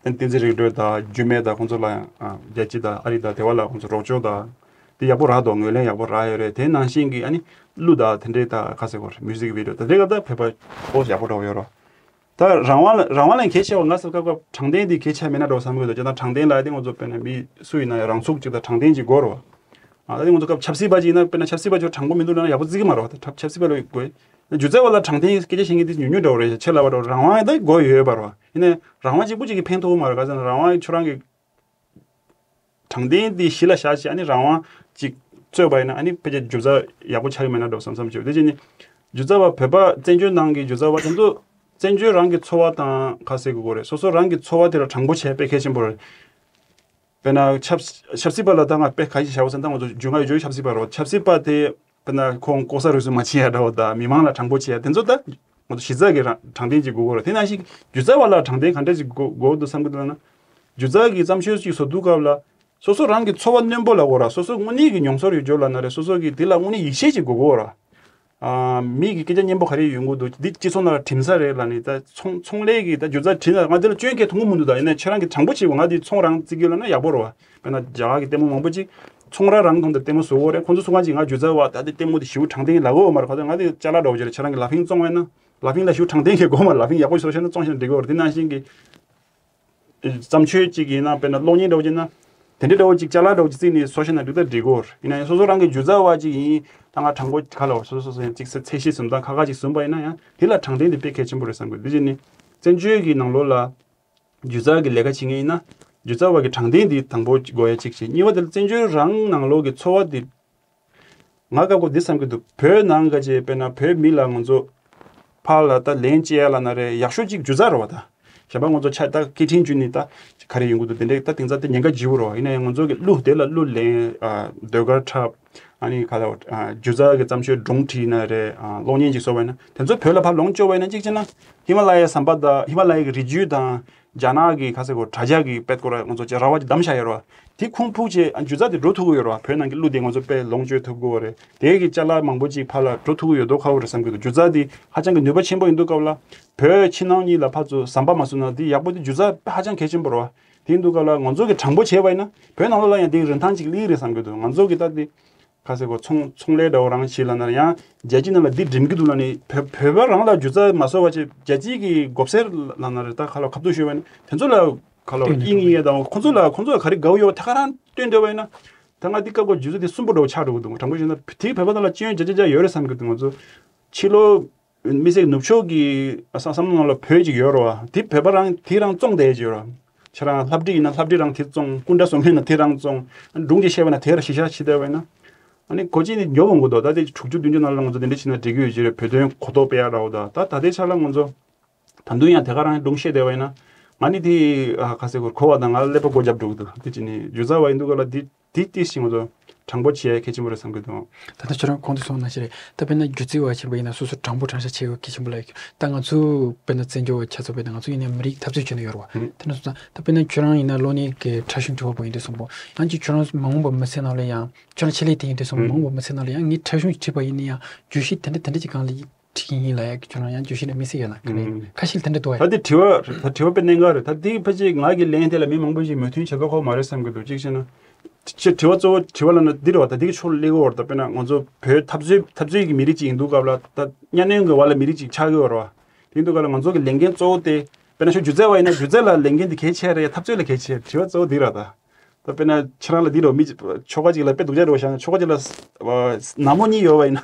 བསྟན་འཛིན་རིག་གྲོལ་དང་རྒྱུད་སྨད་དང་ཁོང་ཚོ་ལ་ཡང་རྒྱལ་སྤྱི་དང་ཨ་རི་དང་དེ་བ་ལ་ཁོང་ཚོ་རོགས་སྐྱོར་དང་དེ་ཡག་པོ་རག་འདུག་ངོས་ལེན་ཡག་པོ་རག་ཡོད་རེད། དེ་ནང་བཞིན་གྱི་ཨ་ནི་གླུ་དང་དེ་འདྲའི་དང་ཁ་ཟེར་གོ་མིའུ་ཟིག་བི་ཌི་ཡོ་དེ་འདྲའི་ག་ད་བོད་པ་ཨོ་ཡག་པོ་འདྲ་བོ་ཡོད་རེད། ད་རང་དབང་ལ་རང་དབང་ལ་གལ་ཆེ་བ་ང་ཚོ་སྐབས་སྐབས་དྲང་བདེན་དེ་གལ་ཆེ་མེད་ན་འགྲོ་བསམ་གི་འདུག་ཅེ་ན་དྲང་བདེན་ལ་དེ་ང་ཚོ་དཔེར་ན་མི་སུ་ཡིན་ན་ཡང་རང་ཚུགས་གཅིག་དང་དྲང་བདེན་གཅིག་དགོས་རེད་བ། ཨ་ད་དེ་ང་ཚོ་སྐབས་ཆབ་སྲིད་པ་གཅིག་ཡིན་ན་དཔེར་ན་ཆབ་སྲིད་པ་ཚོ་དྲང་པོ་མི་འདུག་ན་ཡག་པོ་བརྩི་གི་མ་རེད་བ། ད་ཆབ་སྲིད་པ་ལ་དགོས། སྒྱུ་རྩལ་བ་ལ་དྲང་བདེན་སྐད་ཆ་བཤད་མཁན་དེ་ཉུང་ཉུང་འདྲ་བོ་རེད། ཆེ་ལ་བ་འདྲ་བོ་རང་དབང་ད་དགོས་ཡོད་པ་རེད་བ། ཡིན་ནའི་རང་དབང་གཅིག་པུ་གཅིག་གིས་ཕན་ཐོགས་མ་རེད། ག་ཟེར་ན་རང་དབང་ཁྱོད་རང་གི་དྲང་བདེན་འདི་གཞི་ལ་བཞག་བྱས་ཨ་ནི་རང་དབང་ཅིག་རྩོད་པ་ཡིན་ན་ཨ་ནི་ཕལ་ཆེར་སྒྱུ་རྩལ་ཡག་པོ་ཆགས་ཀྱི་མེད་ན་འགྲོ་བསམ་བསམ་བྱེད། དེ་བྱས་ནི་སྒྱུ་རྩལ་བ་བོད་པ་བཙན་བྱོལ་ནང་གི་སྒྱུ་རྩལ་བ་དེ་ཚོ་བཙན་བྱོལ་རང་གི་འཚོ་བ་དང་ཁ་གསལ་གི་གོ་རེད། སོ་སོ་རང་གི་འཚོ་བ་དེ་ལ་དྲང་པོ་བྱས་དཔེ་གལ་ཆེན་པོ་རེད། དཔེར་ན་ཆབ་ཆབ་སྲིད་པ་ལ་ད་ང་དཔེ་ག་ཞིག་བྱ་བ་ཟེར་ན་ད་ང་ཚོ་རྒྱུས་མངའ་ཡོད་ཆོག་ཆབ་སྲིད་པ་རེད་བ། ཆབ་སྲིད་པ་དེ། དཔེར་ན་ཁོང་ལྐོག་ཟ་རུལ་སུངས་མ་བྱེད་ཡ་འདྲ་བོ་དང་མི་མང་ལ་དྲང་པོ་བྱེད་ཡ་དེ་ཚོ་ད་ང་ཚོ་གཞི་རྩ་གི་རང་དྲང་བདེན་ཅིག་དགོས་ཀྱི་རེད། དེ་ནང་བཞིན་སྒྱུ་རྩལ་བ་ལ་དྲང་བདེན་ག་འདྲ་ཅིག་དགོས་དགོས་འདུག་བསམ་གྱི་འདུག་ལབ་ན། སྒྱུ་རྩལ་གྱི་བརྩམས་ཆོས་ཅིག་བཟོ་དུས་སྐབས་ལ་སོ་སོ་རང་གི་འཚོ་བ་རྣོན་པོ་ལ་དགོས་ར། སོ་སོ་དངོས་གནས་ཀྱི་མྱོང་ཚོར་ཡོད་རྒྱུ་ལབ་ན་རེད། སོ་སོ་གི་དེ་ལ་དངོས་གནས་ཡིད་ཆེས་ཅིག་དགོས་ཀྱི་རེད། ཨ། མི་གི་སྐད་ཆ་སྙན་པོ་ག་རེ་ཡོང་གི་འདུག་འདི་སྤྱི་ཚོགས་ནང་ལ་གྲིམ་ས་རེད་ལབ་ནས་ད་ཚོང་ཚོང་ལས་ཀྱི་ད་སྒྱུ་རྩལ་བྲིས་ན་ང་འདི་ལ་སྐྱོན་གལ་མཐོང་གི་མི་འདུག་ད་ཡིན་ན་ཁྱེད་རང་གིས་དྲང་པོ་བྱེད་དགོས། ང་འདི་ཚོང་རང་བརྩི་གི་ཡོད་ལབ་ན་ཡག་པོ་རེད་བ། དཔེར་ན་རྒྱ་གར་གྱི་ལྟད་མོ་མང་པོ་ཅིག་ཚོང་ར་རང་ཐོག་ནས་ལྟད་མོ་བཟོ་གི་ཡོད་རེད། ཁོང་ཚོ་ཚོང་ཁང་ཅིག་ང་སྒྱུ་རྩལ་བ་ད་འདི་ལྟད་མོ་འདི་ཞེ་པོ་དྲང་བདེན་ལབ་ཀྱི་ཡོད་མ་རེད། ཁོ་ཚོ་ང་འདི་ཅ་ལག་འདྲ་བོ་ཅིག་རེད། ཁྱེད་རང་གིས་ལ་ཕིང་བཙོང་བ་ཡིན་ན་ལ་ཕིང་ལ་ཞེ་པོ་དྲང་བདེན་གྱི་དགོས་མ་རེད། ལ་ཕིང་ཡག་པོ་ཞིག་བཟོ་ཤེས་ན་བཙོང་ཤེས་ན་འགྲིག་གི་ཡོད་རེད། དེ་ནང་བཞིན་གྱི། བརྩམས་ཆོས་གཅིག་ཡིན་ན་དཔེར་ན་གློག་བརྙན་འདྲ་བོ་ཅིག་ཡིན་ན། དེ་འདྲའི་འདྲ་བོ་ཅིག་ཅ་ལག་འདྲ་བོ་ཅིག་བརྩིས་ནས་བཟོ་ཤེས་ན་འགྲིག་ད་འགྲིག་གོ། ཡིན་ན་ཡང་སོ་སོ་རང་གི་སྒྱུ་རྩལ་བ་ཅིག་ཡིན་ད་ང་དྲང་པོ་ག་ལ་བ་སོ་སོ་སོ་ཡང་ཅིག་ཚད་གཞི་བཟུང་སྟངས་ཁག་ཁག་ཅིག་བཟུང་པ་ཡིན་ན་ཡང་དེ་ལ་དྲང་བདེན་དེ་དཔེ་གལ་ཆེན་པོ་རེད་བསམ་གི། འདི་བྱས་ནས་བཙན་བྱོལ་གྱི་ནང་ལོགས་ལ་སྒྱུ་རྩལ་གྱི་ལས་ཀ་བྱེད་མཁན་ཡིན་ན་སྒྱུ་རྩལ་བ་གི་དྲང་བདེན་དེ་དང་པོ་དགོས་ཡ་གཅིག་བྱས། གཉིས་པ་དེ་ལ་བཙན་བྱོལ་རང་ནང་ལོགས་ཀྱི་འཚོ་བ་དེ། ང་སྐབས་ཀོ་འདི་བསམ་གྱི་འདུག་བོད་ནང་ག་ཅེ་དཔེར་ན་བོད་མི་ལ་ང་ཚོ་ཕར་ལ་ད་ལན་སྐྱེལ་ཡ་ལ་ན་རེ་ཡག་ཤོས་ཅིག་སྒྱུ་རྩལ་རེད་བ། ད་གཞན་པ་ང་ཚོ་ཆ་ད་སྐད་འཕྲིན་བརྒྱུད་ནས་ད་ག་རེ་ཡོང་གི་འདུག་དེ་འདྲའི་ད་དེང་སང་དེ་ཉེན་ཁ་ལྗིད་པོ་རེད་བ། ཡིན་ན་ཡང་ང་ཚོ་གི་གླུ་དེ་ལ་གླུ་ལེན་ཨ་ཟློས་གར་འཁྲབ་ཨ་ནི་ག་ལ་ཨ་སྒྱུ་རྩལ་གྱི་བརྩམས་ཆོས་སྒྲུང་བྲིས་ན་རེ་ཨ་གློག་བརྙན་ཅིག་བཟོ་བ་ཡིན་ན་དེ་ཚོ་བོད་ལ་ཕར་ལོངས་སྤྱོད་པ་ཡིན་ན་གཅིག་བྱས་ན་ཧི་མ་ལ་ཡའི་ཟམ་པ་དང་ཧི་མ་ལ་ཡའི་གི་རི་རྒྱུད་དང་། རྒྱ་ནག་གི་ཁ་ཟེར་གོ་དྲ་རྒྱ་གི་དཔེ་སྐོར་ང་ཚོ་ཅེ་ར་བ་ཅིག་བདམས་བཞག་ཡོད་རེད་བ། དེ་ཁུངས་ཕུག་ཅེ་ཨ་སྒྱུ་རྩལ་དེ་འགྲོ་ཐུབ་ཀྱི་ཡོད་རེད་བ། བོད་ནང་གི་གླུ་དེ་ང་ཚོ་དཔེ་ལོངས་སྤྱོད་ཐུབ་ཀྱི་ཡོད་རེད། དེ་གི་ཅ་ལག་མང་པོ་ཅིག་ཕར་ལ་འགྲོ་ཐུབ་ཀྱི་ཡོད་མདོག་ཁ་པོ་རེད་བསམ་གྱི་འདུག་སྒྱུ་རྩལ་དེ་ཧ་ཅང་གི་ནུས་པ་ཆེན་པོ་ཡིན་དུས་སྐབས་ལ་བོད་ཕྱི་ནང་གཉིས་ལ་ཕར་ཚུར་ཟམ་པ་མ་བཟོས་ན་དེ་ཡག་པོ་དེ་སྒྱུ་རྩལ་ཧ་ཅང་གལ་ཆེན་པོ་རེད་བ། དེ་ཡིན་དུས་སྐབས་ལ་ང་ཚོ་གི་དྲང་པོ་བྱས་པ་ཡིན་ན་བོད་ནང་ལོགས་ལ་ཡང་དེ་གི་རིན་ཐང་ཅིག་སླེབས་ཀྱི་རེད་བསམ་གྱི་འདུག་ང་ཚོ་གི་ད་དེ། ཁ་ཟེར་གོ་ཚོང་ཚོང་ལས་འདྲ་བོ་རང་བྱེད་ལབ་ན་ཡང་རྒྱལ་སྤྱི་ནང་ལ་འདི་འགྲིམ་གྱི་འདུག་ལབ་ནས་བོད་བོད་པ་རང་ལ་སྒྱུ་རྩལ་མ་བཟོ་བ་བྱས་རྒྱལ་སྤྱི་གི་མགོ་སེར་ལབ་ན་རེད། ད་ཁ་ལ་ཁ་བསྡུར་ཞུས་པ་ཡིན་ན་དེ་ཚོ་ལ་ཁ་ལ་སྟོན་ཨིན་ཡིན་ཡ་དང་ཁོང་ཚོ་ལ་ཁོང་ཚོ་ལ་ག་རེ་དགའ་བོ་ཡོད་པ་ཐད་ཀ་རང་སྟོན་འདོད་པ་ཡིན་ན་ད་ང་འདི་སྐབས་ཀོ་སྒྱུ་རྩལ་དེ་གསོན་པོ་འདྲ་བོ་ཆགས་འགྲོ་གི་འདུག་དྲང་པོ་བཤད་ན་དེ་བོད་པ་ནང་ལ་སྐྱོན་བརྒྱ་ཆ་བརྒྱ་ཡོད་རེད་བསམ་གྱི་འདུག་ང་ཚོ་ཕྱི་ལོ། དམིགས་བསལ་ནུབ་ཕྱོགས་ཀྱི་བསམ་བསམ་བློ་ནང་ལ་བོད་ཅིག་ཡོད་རེད་བ། དེ་བོད་པ་རང་དེ་རང་བཙོང་བསྡད་ཀྱི་ཡོད་རེད། ཁྱེད་རང་ལྷ་བྲིས་ཡིན་ན་ལྷ་བྲིས་རང་དེ་བཙོང་། སྐུ་འདྲ་བཟོ་མཁན་ན་དེ་རང་བཙོང་། སྒྲུང་ཅིག་བཤད་པ་ན་དེ་ར་གཞི་བཞག་བྱེད་བསྡད་པ་ཡིན་ན། ཨ་ནི་གོ་ཅི་ནི་ཉོ་འོང་གི་འདུག་ད་ལྟའི་དྲུག་ཅུ་བདུན་ཅུ་ནང་ལ་ང་ཚོ་དེ་འདྲ་བྱས་ན་འགྲིག་གི་ཡོད་ཀྱི་རེད། བོད་དོན་གོ་རྟོགས་སྤེལ་ཡག་འདྲ་བོ་དང་ད་ད་ལྟའི་ཆ་ལ་ང་ཚོ་ད་དུང་ཡང་དེ་ག་རང་སྒྲུང་བཤད་བསྡད་པ་ཡིན་ན། ང་ནི་དེ་ཨ་ཁ་སེ་གོར་གོ་བ་དང་ང་ཀླད་པ་སྒོ་རྒྱབ་འགྲོ་གི་འདུག་དེ་ཅི་ནི་སྒྱུ་རྩལ་བ་ཡིན་འདུག་ག་ལ། དེ་དེ་ཏིས་ཤིང་ང་ཚོ་དྲང་པོ་བྱེད་ཡ་གལ་ཆེན་པོ་རེད་བསམ་གི་འདུག་ད་ལྟ་ཁྱོད་རང་གོང་དུ་སོང་ན་ཞིག་རེད། ད་དཔེར་ན་སྒྱུ་རྩལ་བ་ཆེན་པོ་ཡིན་ན་སོ་སོ་དྲང་པོ་དྲང་བཞག་བྱེད་དགོས་གལ་ཆེན་པོ་ལ་ཡོད། ད་ང་ཚོ་དཔེར་ན་བཙན་བྱོལ་བ་ཆ་ཚང་དཔེར་ན་ང་ཚོ་ཡིན་ན་མི་རིགས་འཐབ་རྩོད་བྱས་ནས་ཡོད་རེད་བ། ཨུ། དེ་ནས་སོང་ཙང་ད་དཔེར་ན་ཁྱོད་རང་ཡིན་ན་གློག་བརྙན་གྱི་ཕྲ་ཞིང་དྲི་བ་པོ་ཡིན་དུས་སོང་པོ་ཡང་ཅིག་ཁྱོད་རང་མ་འོངས་པ་མི་ཚེ་ནང་ལ་ཡང་ཁྱོད་རང་ཆེད་ལས་དེ་ཡིན་དུས་སོང་པོ་ཨུ། མ་འོངས་པ་མི་ཚེ་ནང་ལ་ཡང་ངས་ཕྲ་ཞིང་བྲིས་པ་ཡིན་ན་ཡང་བརྗོད་གཞི་དེ་འདྲ་དེ་འདྲ་ཅིག་སྒང་ལ་ཁྲིད་ཀྱི་ཡིན་ལབ་ཡ་ཁྱོད་རང་ཡང་བརྗོད་གཞི་ལ་དམིགས་བསལ་ཡོད་ན་ག་རེ། ཨུམ། ཁ་ཤས་ལ་དེ་འདྲ་འདུག་ད་ཡ། དེ་དྲི་བ་ད་དྲི་བ་དཔེ་གནད་འགག་རེད། ད་དེ་ཕལ་ཆེར་ང་གི་ལན་དེ་ལ་མི་མང་པོ་ཞིག་མོས་མཐུན་བྱེད་ཀ་ཁོ་མ་རེད་བསམ་གི་འདུག་གཅིག་བྱས་ན། ཅེས་དྲི་བ་གཙོ་བོ་དྲི་བ་ལ་ན་འདི་རེད་བ། ད་འདི་གི་ཕྱོགས་ལ་སླེབས་ཀྱི་ཡོད་རེད། ད་དཔེར་ན་ང་ཚོ་བོད་འཐབ་རྩོད་འཐབ་རྩོད་ཀྱི་མི་རིགས་ཅིག་ཡིན་དུས་སྐབས་ལ་ད་གཉའ་གནོན་གྱི་བར་ལ་མི་རིགས་ཅིག་ཆགས་ཀྱི་ཡོད་རེད་བ། དེ་ཡིན་དུས་སྐབས་ལ་ང་ཚོ་གི་ལས་འགན་གཙོ་བོ་དེ་དཔེར་ན་ཤོག་སྒྱུ་རྩལ་བ་ཡིན་ན་སྒྱུ་རྩལ་ལ་ལས་འགན་དེ་གལ་ཆེ་རེད། འཐབ་རྩོད་ལ་གལ་ཆེ་རེད། དྲི་བ་གཙོ་བོ་འདི་རེད་ད། ད་དཔེར་ན་ཁྱེད་རང་ལ་འདི་རོ་མི་ཆོ་ག་ཅིག་ལ་དཔེ་སྡུག་ཅག་རེ་བ་བཞག་ན་ཆོ་ག་ཅིག་ལ་ནག་མོ་གཉིས་ཡོད་བ་ཡིན་ན་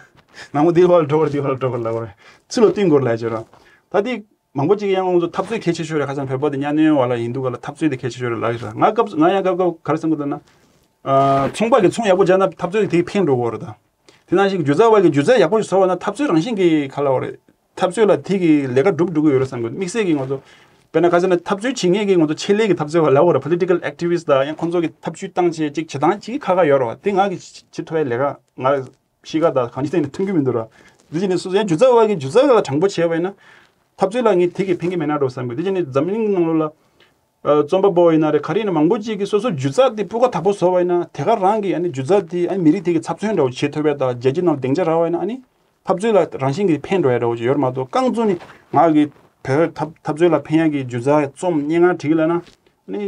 ནག་མོ་འདི་བར་འགྲོ་བར་འདི་བར་འགྲོ་བར་ལབ་པ་རེད། ཚུར་ལ་བསྟུན་དགོས་ལབ་བྱས་ར། ད་འདི་མང་པོ་ཅིག་ཡང་ང་ཚོ་འཐབ་རྩོད་གལ་ཆེ་ཤོས་རེད། ཁ་སང་བོད་པ་དེ་གཉའ་གནོན་བ་ལ་ཡིན་འདུག་ག་ལ་འཐབ་རྩོད་དེ་གལ་ཆེ་ཤོས་རེད་ལབ་ཡོད་ར། ང་སྐབས་ང་ཡང་སྐབས་སྐབས་ག་རེ་བསམ་གི་འདུག་ན། ཨ། ཚོང་པ་གི་ཚོང་ཡག་པོ་རྒྱག་ན་འཐབ་རྩོད་དེ་ཕན་འགྲོ་གི་རེད་ད། དེ་ནང་བཞིན་སྒྱུ་རྩལ་བ་གི་སྒྱུ་རྩལ་ཡག་པོ་ཞིག་བཟོ་བ་ན་འཐབ་རྩོད་རང་བཞིན་གྱི་ཁ་ལ་བ་རེད། འཐབ་རྩོད་ལ་དེ་གི་ལས་ཀ་སྒྲུབ་འགྲོ་གི་ཡོད་རེད་བསམ་གི། དམིགས་བསལ་གྱི་ང་ཚོ་དཔེར་ན་ཁ་སང་ན་འཐབ་རྩོད་བྱེད་མཁན་གྱི་ང་ཚོ་ཆེད་ལས་ཀྱི་འཐབ་རྩོད་བ་ལབ་དགོས་རེད། political activist ལ་ཡང་ཁོང་ཚོ་གི་ཐབས་ཇུས་བཏང་བྱས་ཅིག་བྱེད་སྟངས་ཅིག་ཁག་ཁག་ཡོད་རེད་བ། དེ་ང་གི་བྱེད་ཐུབ་པའི་ལས་ཀ་ང་གཤིས་ཀ་དང་གང་ཅི་སྟེང་ནས་མཐུན་གྱི་མི་འདུག་ར། དེ་བཞིན་ནས་སོ་སོའི་སྒྱུ་རྩལ་བ་གི་སྒྱུ་རྩལ་ལ་དྲང་པོ་བྱས་པ་ཡིན་ན་འཐབ་རྩོད་ལ་ངས་དེ་གི་ཕན་གྱི་མེད་ན་འགྲོ་བསམ་གི། དེ་བཞིན་ནས་འཛམ་གླིང་ནང་ལོགས་ལ་ཨ། རྩོམ་པ་པོ་ཡིན་ན་རེད། ག་རེ་ཡིན་ན་མང་པོ་ཅིག་གིས་སོ་སོ་སྒྱུ་རྩལ་དེ་སྤུས་ཀ་དག་པོ་བཟོ་བ་ཡིན་ན་དེ་ག་རང་གི་ཨ་ནི་སྒྱུ་རྩལ་དེ་ཨ་ནི་མི་རིགས་དེ་གི་ཚབ་མཚོན་འདྲ་བོ་བྱེད་ཐུབ་པ་དང་རྒྱལ་སྤྱི་ནང་སྡིངས་ཆ་རག་པ་ཡིན་ན་ཨ་ནི་འཐབ་རྩོད་ལ་རང་བཞིན་གྱིས་ཕན་འགྲོ་ཡ་འདྲ་བོ་ཅིག་ཡོད་རེད་མ་གཏོགས། རྐང་བཙུགས་ནས་ང་གི་བོད་འཐབ་འཐབ་རྩོད་ལ་ཕན་ཡ་གི་སྒྱུ་རྩལ་རྩོམ་སྙན་ངག་བྲིས་ལབ་ན་ཨ་ནི་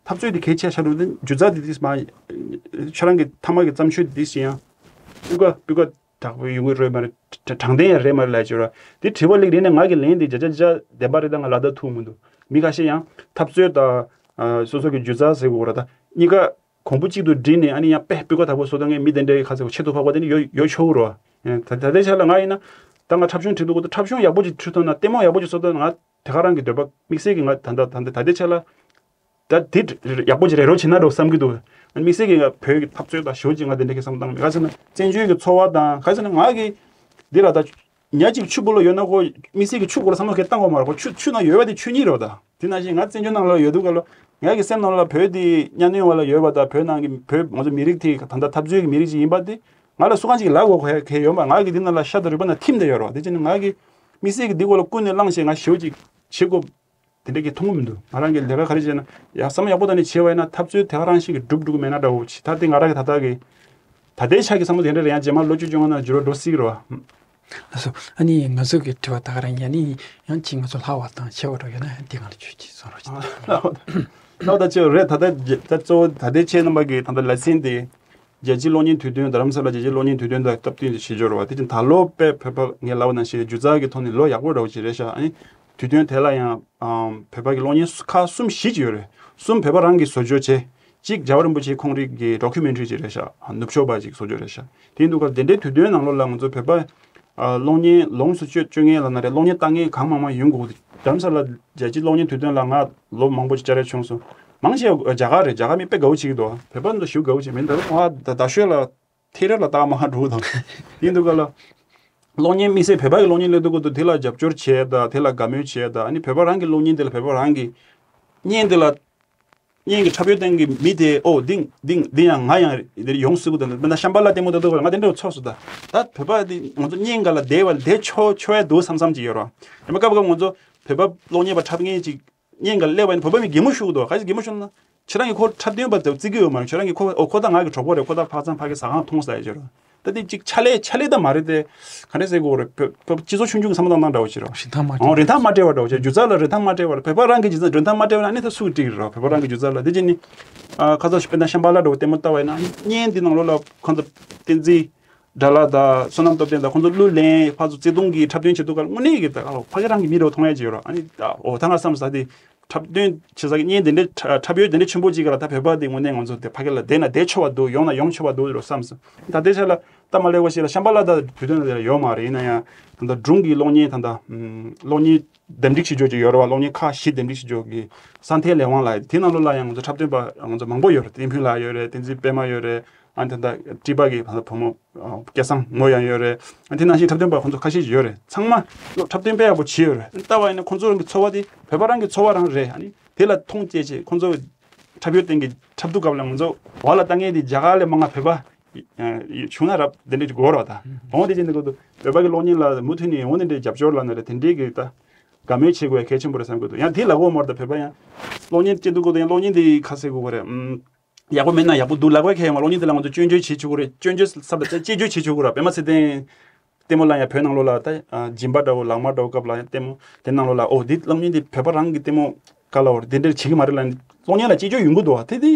འཐབ་རྩོད་དེ་གལ་ཆེ་ཤ་རུ་སྒྱུ་རྩལ་དེ་དེ་མ་ཁྱོད་རང་གི་ཐ་མ་གི་བརྩམས་ཆོས་དེ་ཡང་སྤུས་ཀ་སྤུས་ཀ་དྲག་པོ་ཡོང་གི་རེད་མ་རེད། དྲ་དྲང་བདེན་ཡང་རེད་མ་རེད་ལབ་ཀྱི་ཡོད་ར། དེ་དྲི་བ་སླེབས་རེད་ན་ང་གི་ལན་དེ་བརྒྱ་ཆ་བརྒྱ་བདེན་པ་རེད། ད་ང་ལ་ད་ཐུག་མི་འདུག་མི་ཁ་ཤས་ཡང་འཐབ་རྩོད་དང་། ཨ། སོ་སོ་གི་སྒྱུ་རྩལ་ཟེར་དགོས་ར། ད་གཉིས་ཀ་གོང་བུ་གཅིག་ཏུ་བསྒྲིལ་ནས་ཨ་ནི་ཡང་དཔེ་སྤུས་ཀ་དག་པོ་བཟོ་ཐུབ་མཁན་མི་དེ་འདྲའི་ཁ་ཚ་ཆེད་དུ་འཕགས་པ་དེ་ནི་ཡོད་ཡོད་ཆོག་གི་རེད་བ། ད་ད་ལྟའི་ཆ་ལ་ང་ཡིན་ན་ད་ང་འཁྲབ་གཞུང་བྲིས་འདུག་གོ། ད་འཁྲབ་གཞུང་ཡག་པོ་ཅིག་བྲིས་ཐུབ་ན་ལྟད་མོ་ཡག་པོ་ཅིག་བཟོ་ཐུབ་ན་ང་དེ་ག་རང་གི་འདོད་པ་དམིགས་བསལ་གྱི་ང་ད་ད་ད་ད་ལྟའི་ཆ་ལ། ད་དེ་ཡག་པོ་ཅིག་རེད་རོགས་བྱེད་ན་འགྲོ་བསམ་གྱི་འདུག་དམིགས་བསལ་གྱི་ང་བོད་ཀྱི་འཐབ་རྩོད་དང་ཞེ་པོ་ཅིག་ང་དེ་འདྲ་གི་བསམ་བློ་བཏང་མེད། ག་ཟེར་ན་བཙན་བྱོལ་གྱི་འཚོ་བ་དང་། ག་ཟེར་ན་ང་གི་འདི་ལ་ད་ཉ་གཅིག་ཆུ་བུ་ལ་ཡོད་ན་ཁོ་དམིགས་བསལ་གྱི་ཆུ་སྐོར་ལ་བསམ་བློ་གང་བཏང་དགོས་མ་རེད། ཁོ་ཆུ་ཆུ་ནང་ཡོད་པ་དེ་ཆོས་ཉིད་རེད་བ། ད་དེ་ནང་བཞིན་ང་བཙན་བྱོལ་ནང་ལ་ཡོད་དུས་སྐབས་ལ་ང་གི་སེམས་ནང་ལ་བོད་དེ་གཉའ་གནོན་བ་ལ་ཡོད་པ་དང་། བོད་ནང་གི་བོད་ང་ཚོ་མི་རིགས་དེ་ད་ལྟ་འཐབ་རྩོད་ཀྱི་མི་རིགས་ཅིག་ཡིན་པ་དེ་ང་ལ་སུ་གང་ཅིག་ལབ་དགོས་གལ་ཡོད་མ། ང་གི་འདི་ནང་ལ་ཤ་དང་རུས་པ་ནང་ཐིམ་བསྡད་ཡོད་རེད་བ། དེ་བྱས་ན་ང་གི་དམིགས་བསལ་གྱི་འདི་སྐོར་ལ་ཀུན་ནས་བསླངས་བྱས་ང་ཞེ་པོ་ཅིག་བྱེད་དགོས། དེ་འདྲ་གི་མཐོང་གི་མི་འདུག་ང་རང་གི་ལས་ཀ་ག་རེ་བྱས་ན་ཡ་བསམ་ཡག་པོ་བཏང་ནས་བྱས་པ་ཡིན་ན་འཐབ་རྩོད་དེ་ག་རང་བཞིན་གྱི་འགྲུབ་འགྲོ་གི་མེད་ན་འདྲ་བོ་ཅིག་ད་དེ་ང་རང་གི་ད་ལྟ་གི་ད་ལྟའི་ཆ་གི་བསམ་བློ་དེ་འདྲ་རེད། ཡང་རྗེས་མ་ལོ་བཅུ་བཅོ་ལྔ་ནང་འགྱུར་བ་འགྲོ་སྲིད་ཀྱི་རེད་བ། ལགས་སོ། ཨ་ནི་ང་ཚོ་གི་དྲི་བ་ད་ག་རང་ཡིན། ཨ་ནི་ཡང་ཅིག་ང་ཚོ་ལྷག་པ་དང་ཆེ་བ་འདྲ་ཡོད་ན་འདི་སྒང་ལ་བརྗོད་ཅིག་གསུང་རོགས་གྱིས། ལྷག་པ་དང་ཆེ་བ་རེད། ད་ལྟ་རྗེ་ད་གཙོ་བོ་ད་ལྟའི་ཆེད་རྣམ་པ་གི་ད་ལྟ་ལ་སེང་དེ། རྒྱལ་སྤྱིའི་གློག་བརྙན་དུས་སྟོན། རྡ་རམ་ས་ལ་རྒྱལ་སྤྱིའི་གློག་བརྙན་དུས་སྟོན་དང་སྟབས་བསྟུན་ཏེ་བྱེད་འབྱོར་བ་དེ་བཞིན་ད་ལོ་དཔེ་བོད་པ་ངས་ལབ་པ་ནང་བཞིན་སྒྱུ་རྩལ་གྱི་ཐོག་ནས་ལོ་ཡག་པོ་འདྲ་བོ་ཅིག་རེད་ཤག་ཨ་ནི་དུས་སྟོན་དེ་ལ་ཡང་ཨམ་བོད་པ་གི་གློག་བརྙན་ཁག་གསུམ་བཞི་ཅིག་ཡོད་རེད། གསུམ་བོད་པ་རང་གིས་བཟོ་བཅོས་བྱས། གཅིག་རྒྱལ་བ་རིན་པོ་ཆེའི་ཁོང་རིགས་ཀྱི་ཌོ་ཀུ་མེན་ཊ་རི་ཅིག་རེད་ཤག་ནུབ་ཕྱོགས་པ་ཅིག་བཟོ་བཅོས་རེད་ཤག་དེ་ཡིན་དུས་ཀ་དེ་འདྲའི་དུས་སྟོན་ནང་ལོགས་ལ་ང་ཚོ་བོད་པ་ཨ་གློག་བརྙན་ལོངས་སུ་སྤྱོད་སྤྱོད་མཁན་ལབ་ན་རེད། གློག་བརྙན་ལྟ་མཁན་གང་མང་མང་ཡོང་དགོས། རྡ་རམ་ས་ལ་རྒྱལ་སྤྱིའི་གློག་བརྙན་དུས་སྟོན་ལ་ང་ལོ་མང་པོ་ཅིག་བཅར་ཡ་བྱུང་སོང་། མང་ཆེ་བ་རྒྱ་གར་རེད། རྒྱ་གར་མི་དཔེ་དགའ་བོ་བྱེད་ཀྱི་འདུག་བོད་པ་ཚོ་ཞེ་པོ་དགའ་བོ་བྱེད་མི་འདུག་ང་ད་ད་ཤོད་ལ་ཐེ་རེ་ལ་ལྟ་མ་འགྲོ་གི་འདུག་ཡིན་དུས་ཀ་ལ་གློག་བརྙན་དམིགས་བསལ་བོད་པ་གི་གློག་བརྙན་སླེབས་དུས་སྐབས་དུ་དེ་ལ་རྒྱབ་སྐྱོར་བྱས་དང་དེ་ལ་དགའ་མོས་བྱས་དང་། ཨ་ནི་བོད་པ་རང་གི་གློག་བརྙན་དེ་ལ་བོད་པ་རང་གི་བརྙན་དེ་ལ་བརྙན་གྱི་འཁྲབ་ཡོལ་སྟེང་གི་མི་དེ་ཨོ་འདི་འདི་འདི་ཡང་ང་ཡང་འདིར་ཡོང་སྲིད་གི་འདུག་མི་ན་ཤམ་བྷ་ལ་ལྟད་མོ་ལྟ་དུས་སྐབས་ལ་ང་དེ་འདྲ་ཚོར་སོང་། ད་ད་བོད་པ་དེ་ང་ཚོ་བརྙན་འགའ་ལ་བསྡད་པ་བསྡད་ཆོག་ཆོག་ཡ་འདུག་བསམ་བསམ་ཅིག་ཡོད་རེད། ཡང་མ་སྐབས་སྐབས་ང་ཚོ་བོད་པ་གློག་བརྙན་པ་འཁྲབ་མཁན་ཅིག་བརྙན་འགའ་ལ་སླེབས་པ་ཡིན་ན་བོད་པ་མི་གད་མོ་ཤོར་གི་འདུག་ག་ཅི་གད་མོ་ཤོར་ན། ཁྱེད་རང་གིས་ཁོ་འཁྲབ་སྟོན་པ་དེ་བརྩི་གི་ཡོད་མ་རེད། ཁྱེད་རང་གིས་ཁོ་ཨོ་ཁོ་ད་ང་གི་གྲོགས་པོ་རེད། ཁོ་ད་ཕག་ཚང་ཕ་གི་ཟ་ཁང་མཐོང་ས་ཡོད་ཅེས་རེད། ད་དེ་ཅིག་ཕྱག་ལས་ཕྱག་ལས་ད་མ་རེད་དེ། ག་རེ་ཟེར་དགོས་རེད། བོད་བོད་སྤྱི་ཚོགས་ཆུང་ཆུང་གི་བསམ་བློ་བཏང་སྟངས་འདྲ་བོ་ཅིག་རེད། རིན་ཐང་མ་ཨོ་རིན་ཐང་མ་སྤྲད་པ་འདྲ་བོ་ཅིག་སྒྱུ་རྩལ་ལ་རིན་ཐང་མ་སྤྲད་པ་རེད། བོད་པ་རང་གི་སྒྱུ་རྩལ་རིན་ཐང་མ་སྤྲད་པ་ན་ཨ་ནི་ད་སུ་གི་འགྲིག་རེད། བོད་པ་རང་གི་སྒྱུ་རྩལ་ལ་དེ་ཅི་ནི། ཨ་ཁ་སང་དཔེར་ན་ཤམ་བྷ་ལ་འདྲ་བོ་ལྟད་མོ་ལྟ་བ་ཡིན་ན་ཨ་ནི་བརྙན་འདི་ནང་ལོགས་ལ་ཁོང་ཚོ་བསྟན་འཛིན་དགྲ་ལྷ་དང་བསོད་ནམས་སྟོབས་ལྡན་དང་ཁོང་ཚོ་གླུ་ལེན་ཕར་ཚུར་བརྩེ་དུང་གི་འཁྲབ་སྟོན་བྱེད་དུས་སྐབས་དངོས་གནས་ཀྱི་ད་ཕ་གི་རང་གི་མི་རེ་བ་མཐོང་ཡ་ཅིག་ཡོད་རེད། ཨ་ནི་ད་ཨོ་ད་ང་བསམ་ས་དེ། འཁྲབ་སྟོན་བྱེད་ས་གི་བརྙན་དེ་འདྲའི་འཁྲབ་ཡོལ་དེ་འདྲའི་ཆེན་པོ་ཅིག་ག་ལ་ད་བོད་པ་དེ་དངོས་གནས་ང་ཚོ་དེ་ཕ་གི་ལ་བསྡད་ན་བསྡད་ཆོག་པ་འདུག་ཡོང་ན་ཡོང་ཆོག་པ་འདུག་རོ་བསམ་སོང་། ད་ལྟའི་ཆ་ལ་སྟབས་མ་ལེགས་པ་ཞིག་ལ་ཤམ་བྷ་ལ་ད་དུས་སྟོན་དེ་ལ་ཡོད་མ་རེད། ཡིན་ན་ཡང་ད་ལྟ་སྒྲུང་གི་གློག་བརྙན་ད་ལྟ་གློག་བརྙན་འདེམས་སྒྲིག་བྱེད་ཕྱོགས་ཅིག་ཡོད་རེད་བ། གློག་བརྙན་ཁག་བཞི་འདེམས་སྒྲིག་བྱེད་ཕྱོགས་ཀྱི་ས་མཐའི་ལས་དབང་ལ་དེ་ནང་ལོགས་ལ་ཡང་ང་ཚོ་འཁྲབ་སྟོན་པ་ང་ཚོ་མང་པོ་ཡོད་རེད། བསྟན་ཕུན་ལགས་ཡོད་རེད། བསྟན་འཛིན་པད་མ་ཡོད་རེད། ཨ་ནི་ད་ལྟ་ཊི་པ་གི་བུ་མོ་སྐལ་བཟང་མོ་ཡང་ཡོད་རེད། ཨ་དེ་ནང་བཞིན་འཁྲབ་སྟོན་པ་ཁོང་ཚོ་ཁ་ཤས་ཤིག་ཡོད་རེད། ཚང་མ་འཁྲབ་སྟོན་དཔེ་ཡག་པོ་བྱས་ཡོད་རེད། ལྟ་བ་ཡིན་ན་ཁོང་ཚོ་རང་གི་འཚོ་བ་དེ་བོད་པ་རང་གི་འཚོ་བ་རང་རེད། ཨ་ནི་དེ་ལ་མཐོང་བྱས་བྱས་ཁོང་ཚོ་འཁྲབ་ཡུལ་སྟེང་གི་འཁྲབ་དུས་སྐབས་ལ་ང་ཚོ་འོག་ལ་ལྟ་མཁན་དེ་རྒྱ་གར་ལས་མང་ང་བོད་པ་བྱུང་ན་རབ་དེ་འདྲས་དགོས་རེད་བ། ད་འོང་དེ་བྱས་ནས་ཁོ་ཚོ་བོད་པ་གི་གློག་བརྙན་ལ་མུ་མཐུད་ནས་འོང་དེ་འདྲས་རྒྱབ་སྐྱོར་ལབ་ན་རེད། དེ་འདྲས་གི་ད་དགའ་མོས་བྱེད་དགོས་གལ་ཆེན་པོ་རེད་བསམ་གི་འདུག་ཡང་དེ་ལབ་དགོས་མ་རེད། ད་བོད་པ་ཡང་གློག་བརྙན་སྐྱེ་དུས་སྐབས་དུ་ཡང་གློག་བརྙན་དེ་ཁ་གསལ་དགོས་རེད། ཨམ། ཡག་པོ་མེད་ན་ཡག་པོ་འདུག་ལབ་པ་གལ་ཡོད་མ། གློག་བརྙན་དེ་ལ་ང་ཚོ་སྐྱོན་བརྗོད་བྱེད་ཆོག་གི་རེད། སྐྱོན་བརྗོད་ས་ལ་དཔྱད་བརྗོད་བྱེད་ཆོག་གི་རེད། པད་མ་ཚེ་བརྟན་ལྟད་མོ་ལ་ཡང་བོད་ནང་ལོགས་ལ་ད་སྦྱིན་པ་འདྲ་བོ་ལག་དམར་འདྲ་བོ་སྐབས་ལ་ཡང་ལྟད་མོ་དེ་ནང་ལོགས་ལ་ཨོ་འདི་གློག་བརྙན་འདི་བོད་པ་རང་གི་ལྟད་མོ་ག་ལ་བར་དེ་འདྲ་བྱེད་ཀྱི་མ་རེད་ལབ་ནས་གློག་བརྙན་ལ་སྐྱོན་བརྗོད་ཡོང་གི་འདུག་བ། དེ་དེ་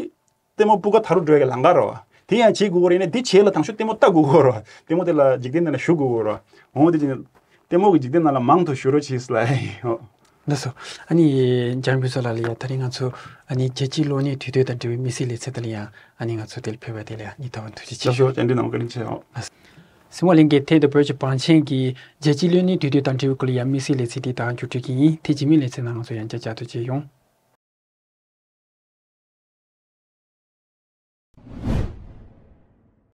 ལྟད་མོ་སྤུས་ཀ་དར་རུ་འགྲོ་ཡ་གི་ལམ་ཁ་རེད་བ། དེ་ཡང་བྱེད་དགོས་ཀྱི་རེད་ན་དེ་བྱེད་ལ་དང་ཤོག་ལྟད་མོ་ལྟ་དགོས་ཀྱི་རེད་བ། ལྟད་མོ་དེ་ལ་འཇིག་རྟེན་འདི་ལ་ཞུགས་དགོས་ཀྱི་རེད་བ། འོ་དེ་ཅིག་ལྟད་མོ་གི་འཇིག་རྟེན་ནང་ལ་མང་དུ་ཞུགས་རོགས་བྱེད་ལབ་ཡ་ཡིན། འོ། ལགས་སོ། ཨ་ནི་འཇམ་དཔལ་ཕུན་ཚོགས་ལགས་ལ་ཡ་ད་རིང་ང་ཚོ་ཨ་ནི་རྒྱལ་སྤྱིའི་གློག་བརྙན་དུས་སྟོན་དང་འབྲེལ་བའི་དམིགས་བསལ་ལེ་ཚན་དེ་ལ་ཡང་ཨ་ནི་ང་ཚོ་དེ་ལ་ཕེབས་པ་དེ་ལ་ཡང་སྙིང་ཐག་པ་ཐུགས་རྗེ་ཆེ། ལགས་སོ། བཅར་འདྲི་གནང་བར་བཀའ་དྲིན་ཆེ། ཨོ། གཟིགས་མོ་ལྷན་རྒྱས། ཐེངས་འདི་བོད་ཀྱི་བང་ཆེན་གྱི་རྒྱལ་སྤྱིའི་གློག་བརྙན་དུས་སྟོན་དང་འབྲེལ་བའི་སྐོར་ལ་ཡང་དམིགས་བསལ་ལེ་ཚན་དེ་ད་ག་མཇུག་སྒྲིལ་གྱི་ཡིན། དེ་རྗེས་མའི་ལེ་ཚན་ནང་ང་ཚོ་ཡང་བསྐྱར་བཅར་ཐུགས་རྗེ་ཆེ་ཡོང་།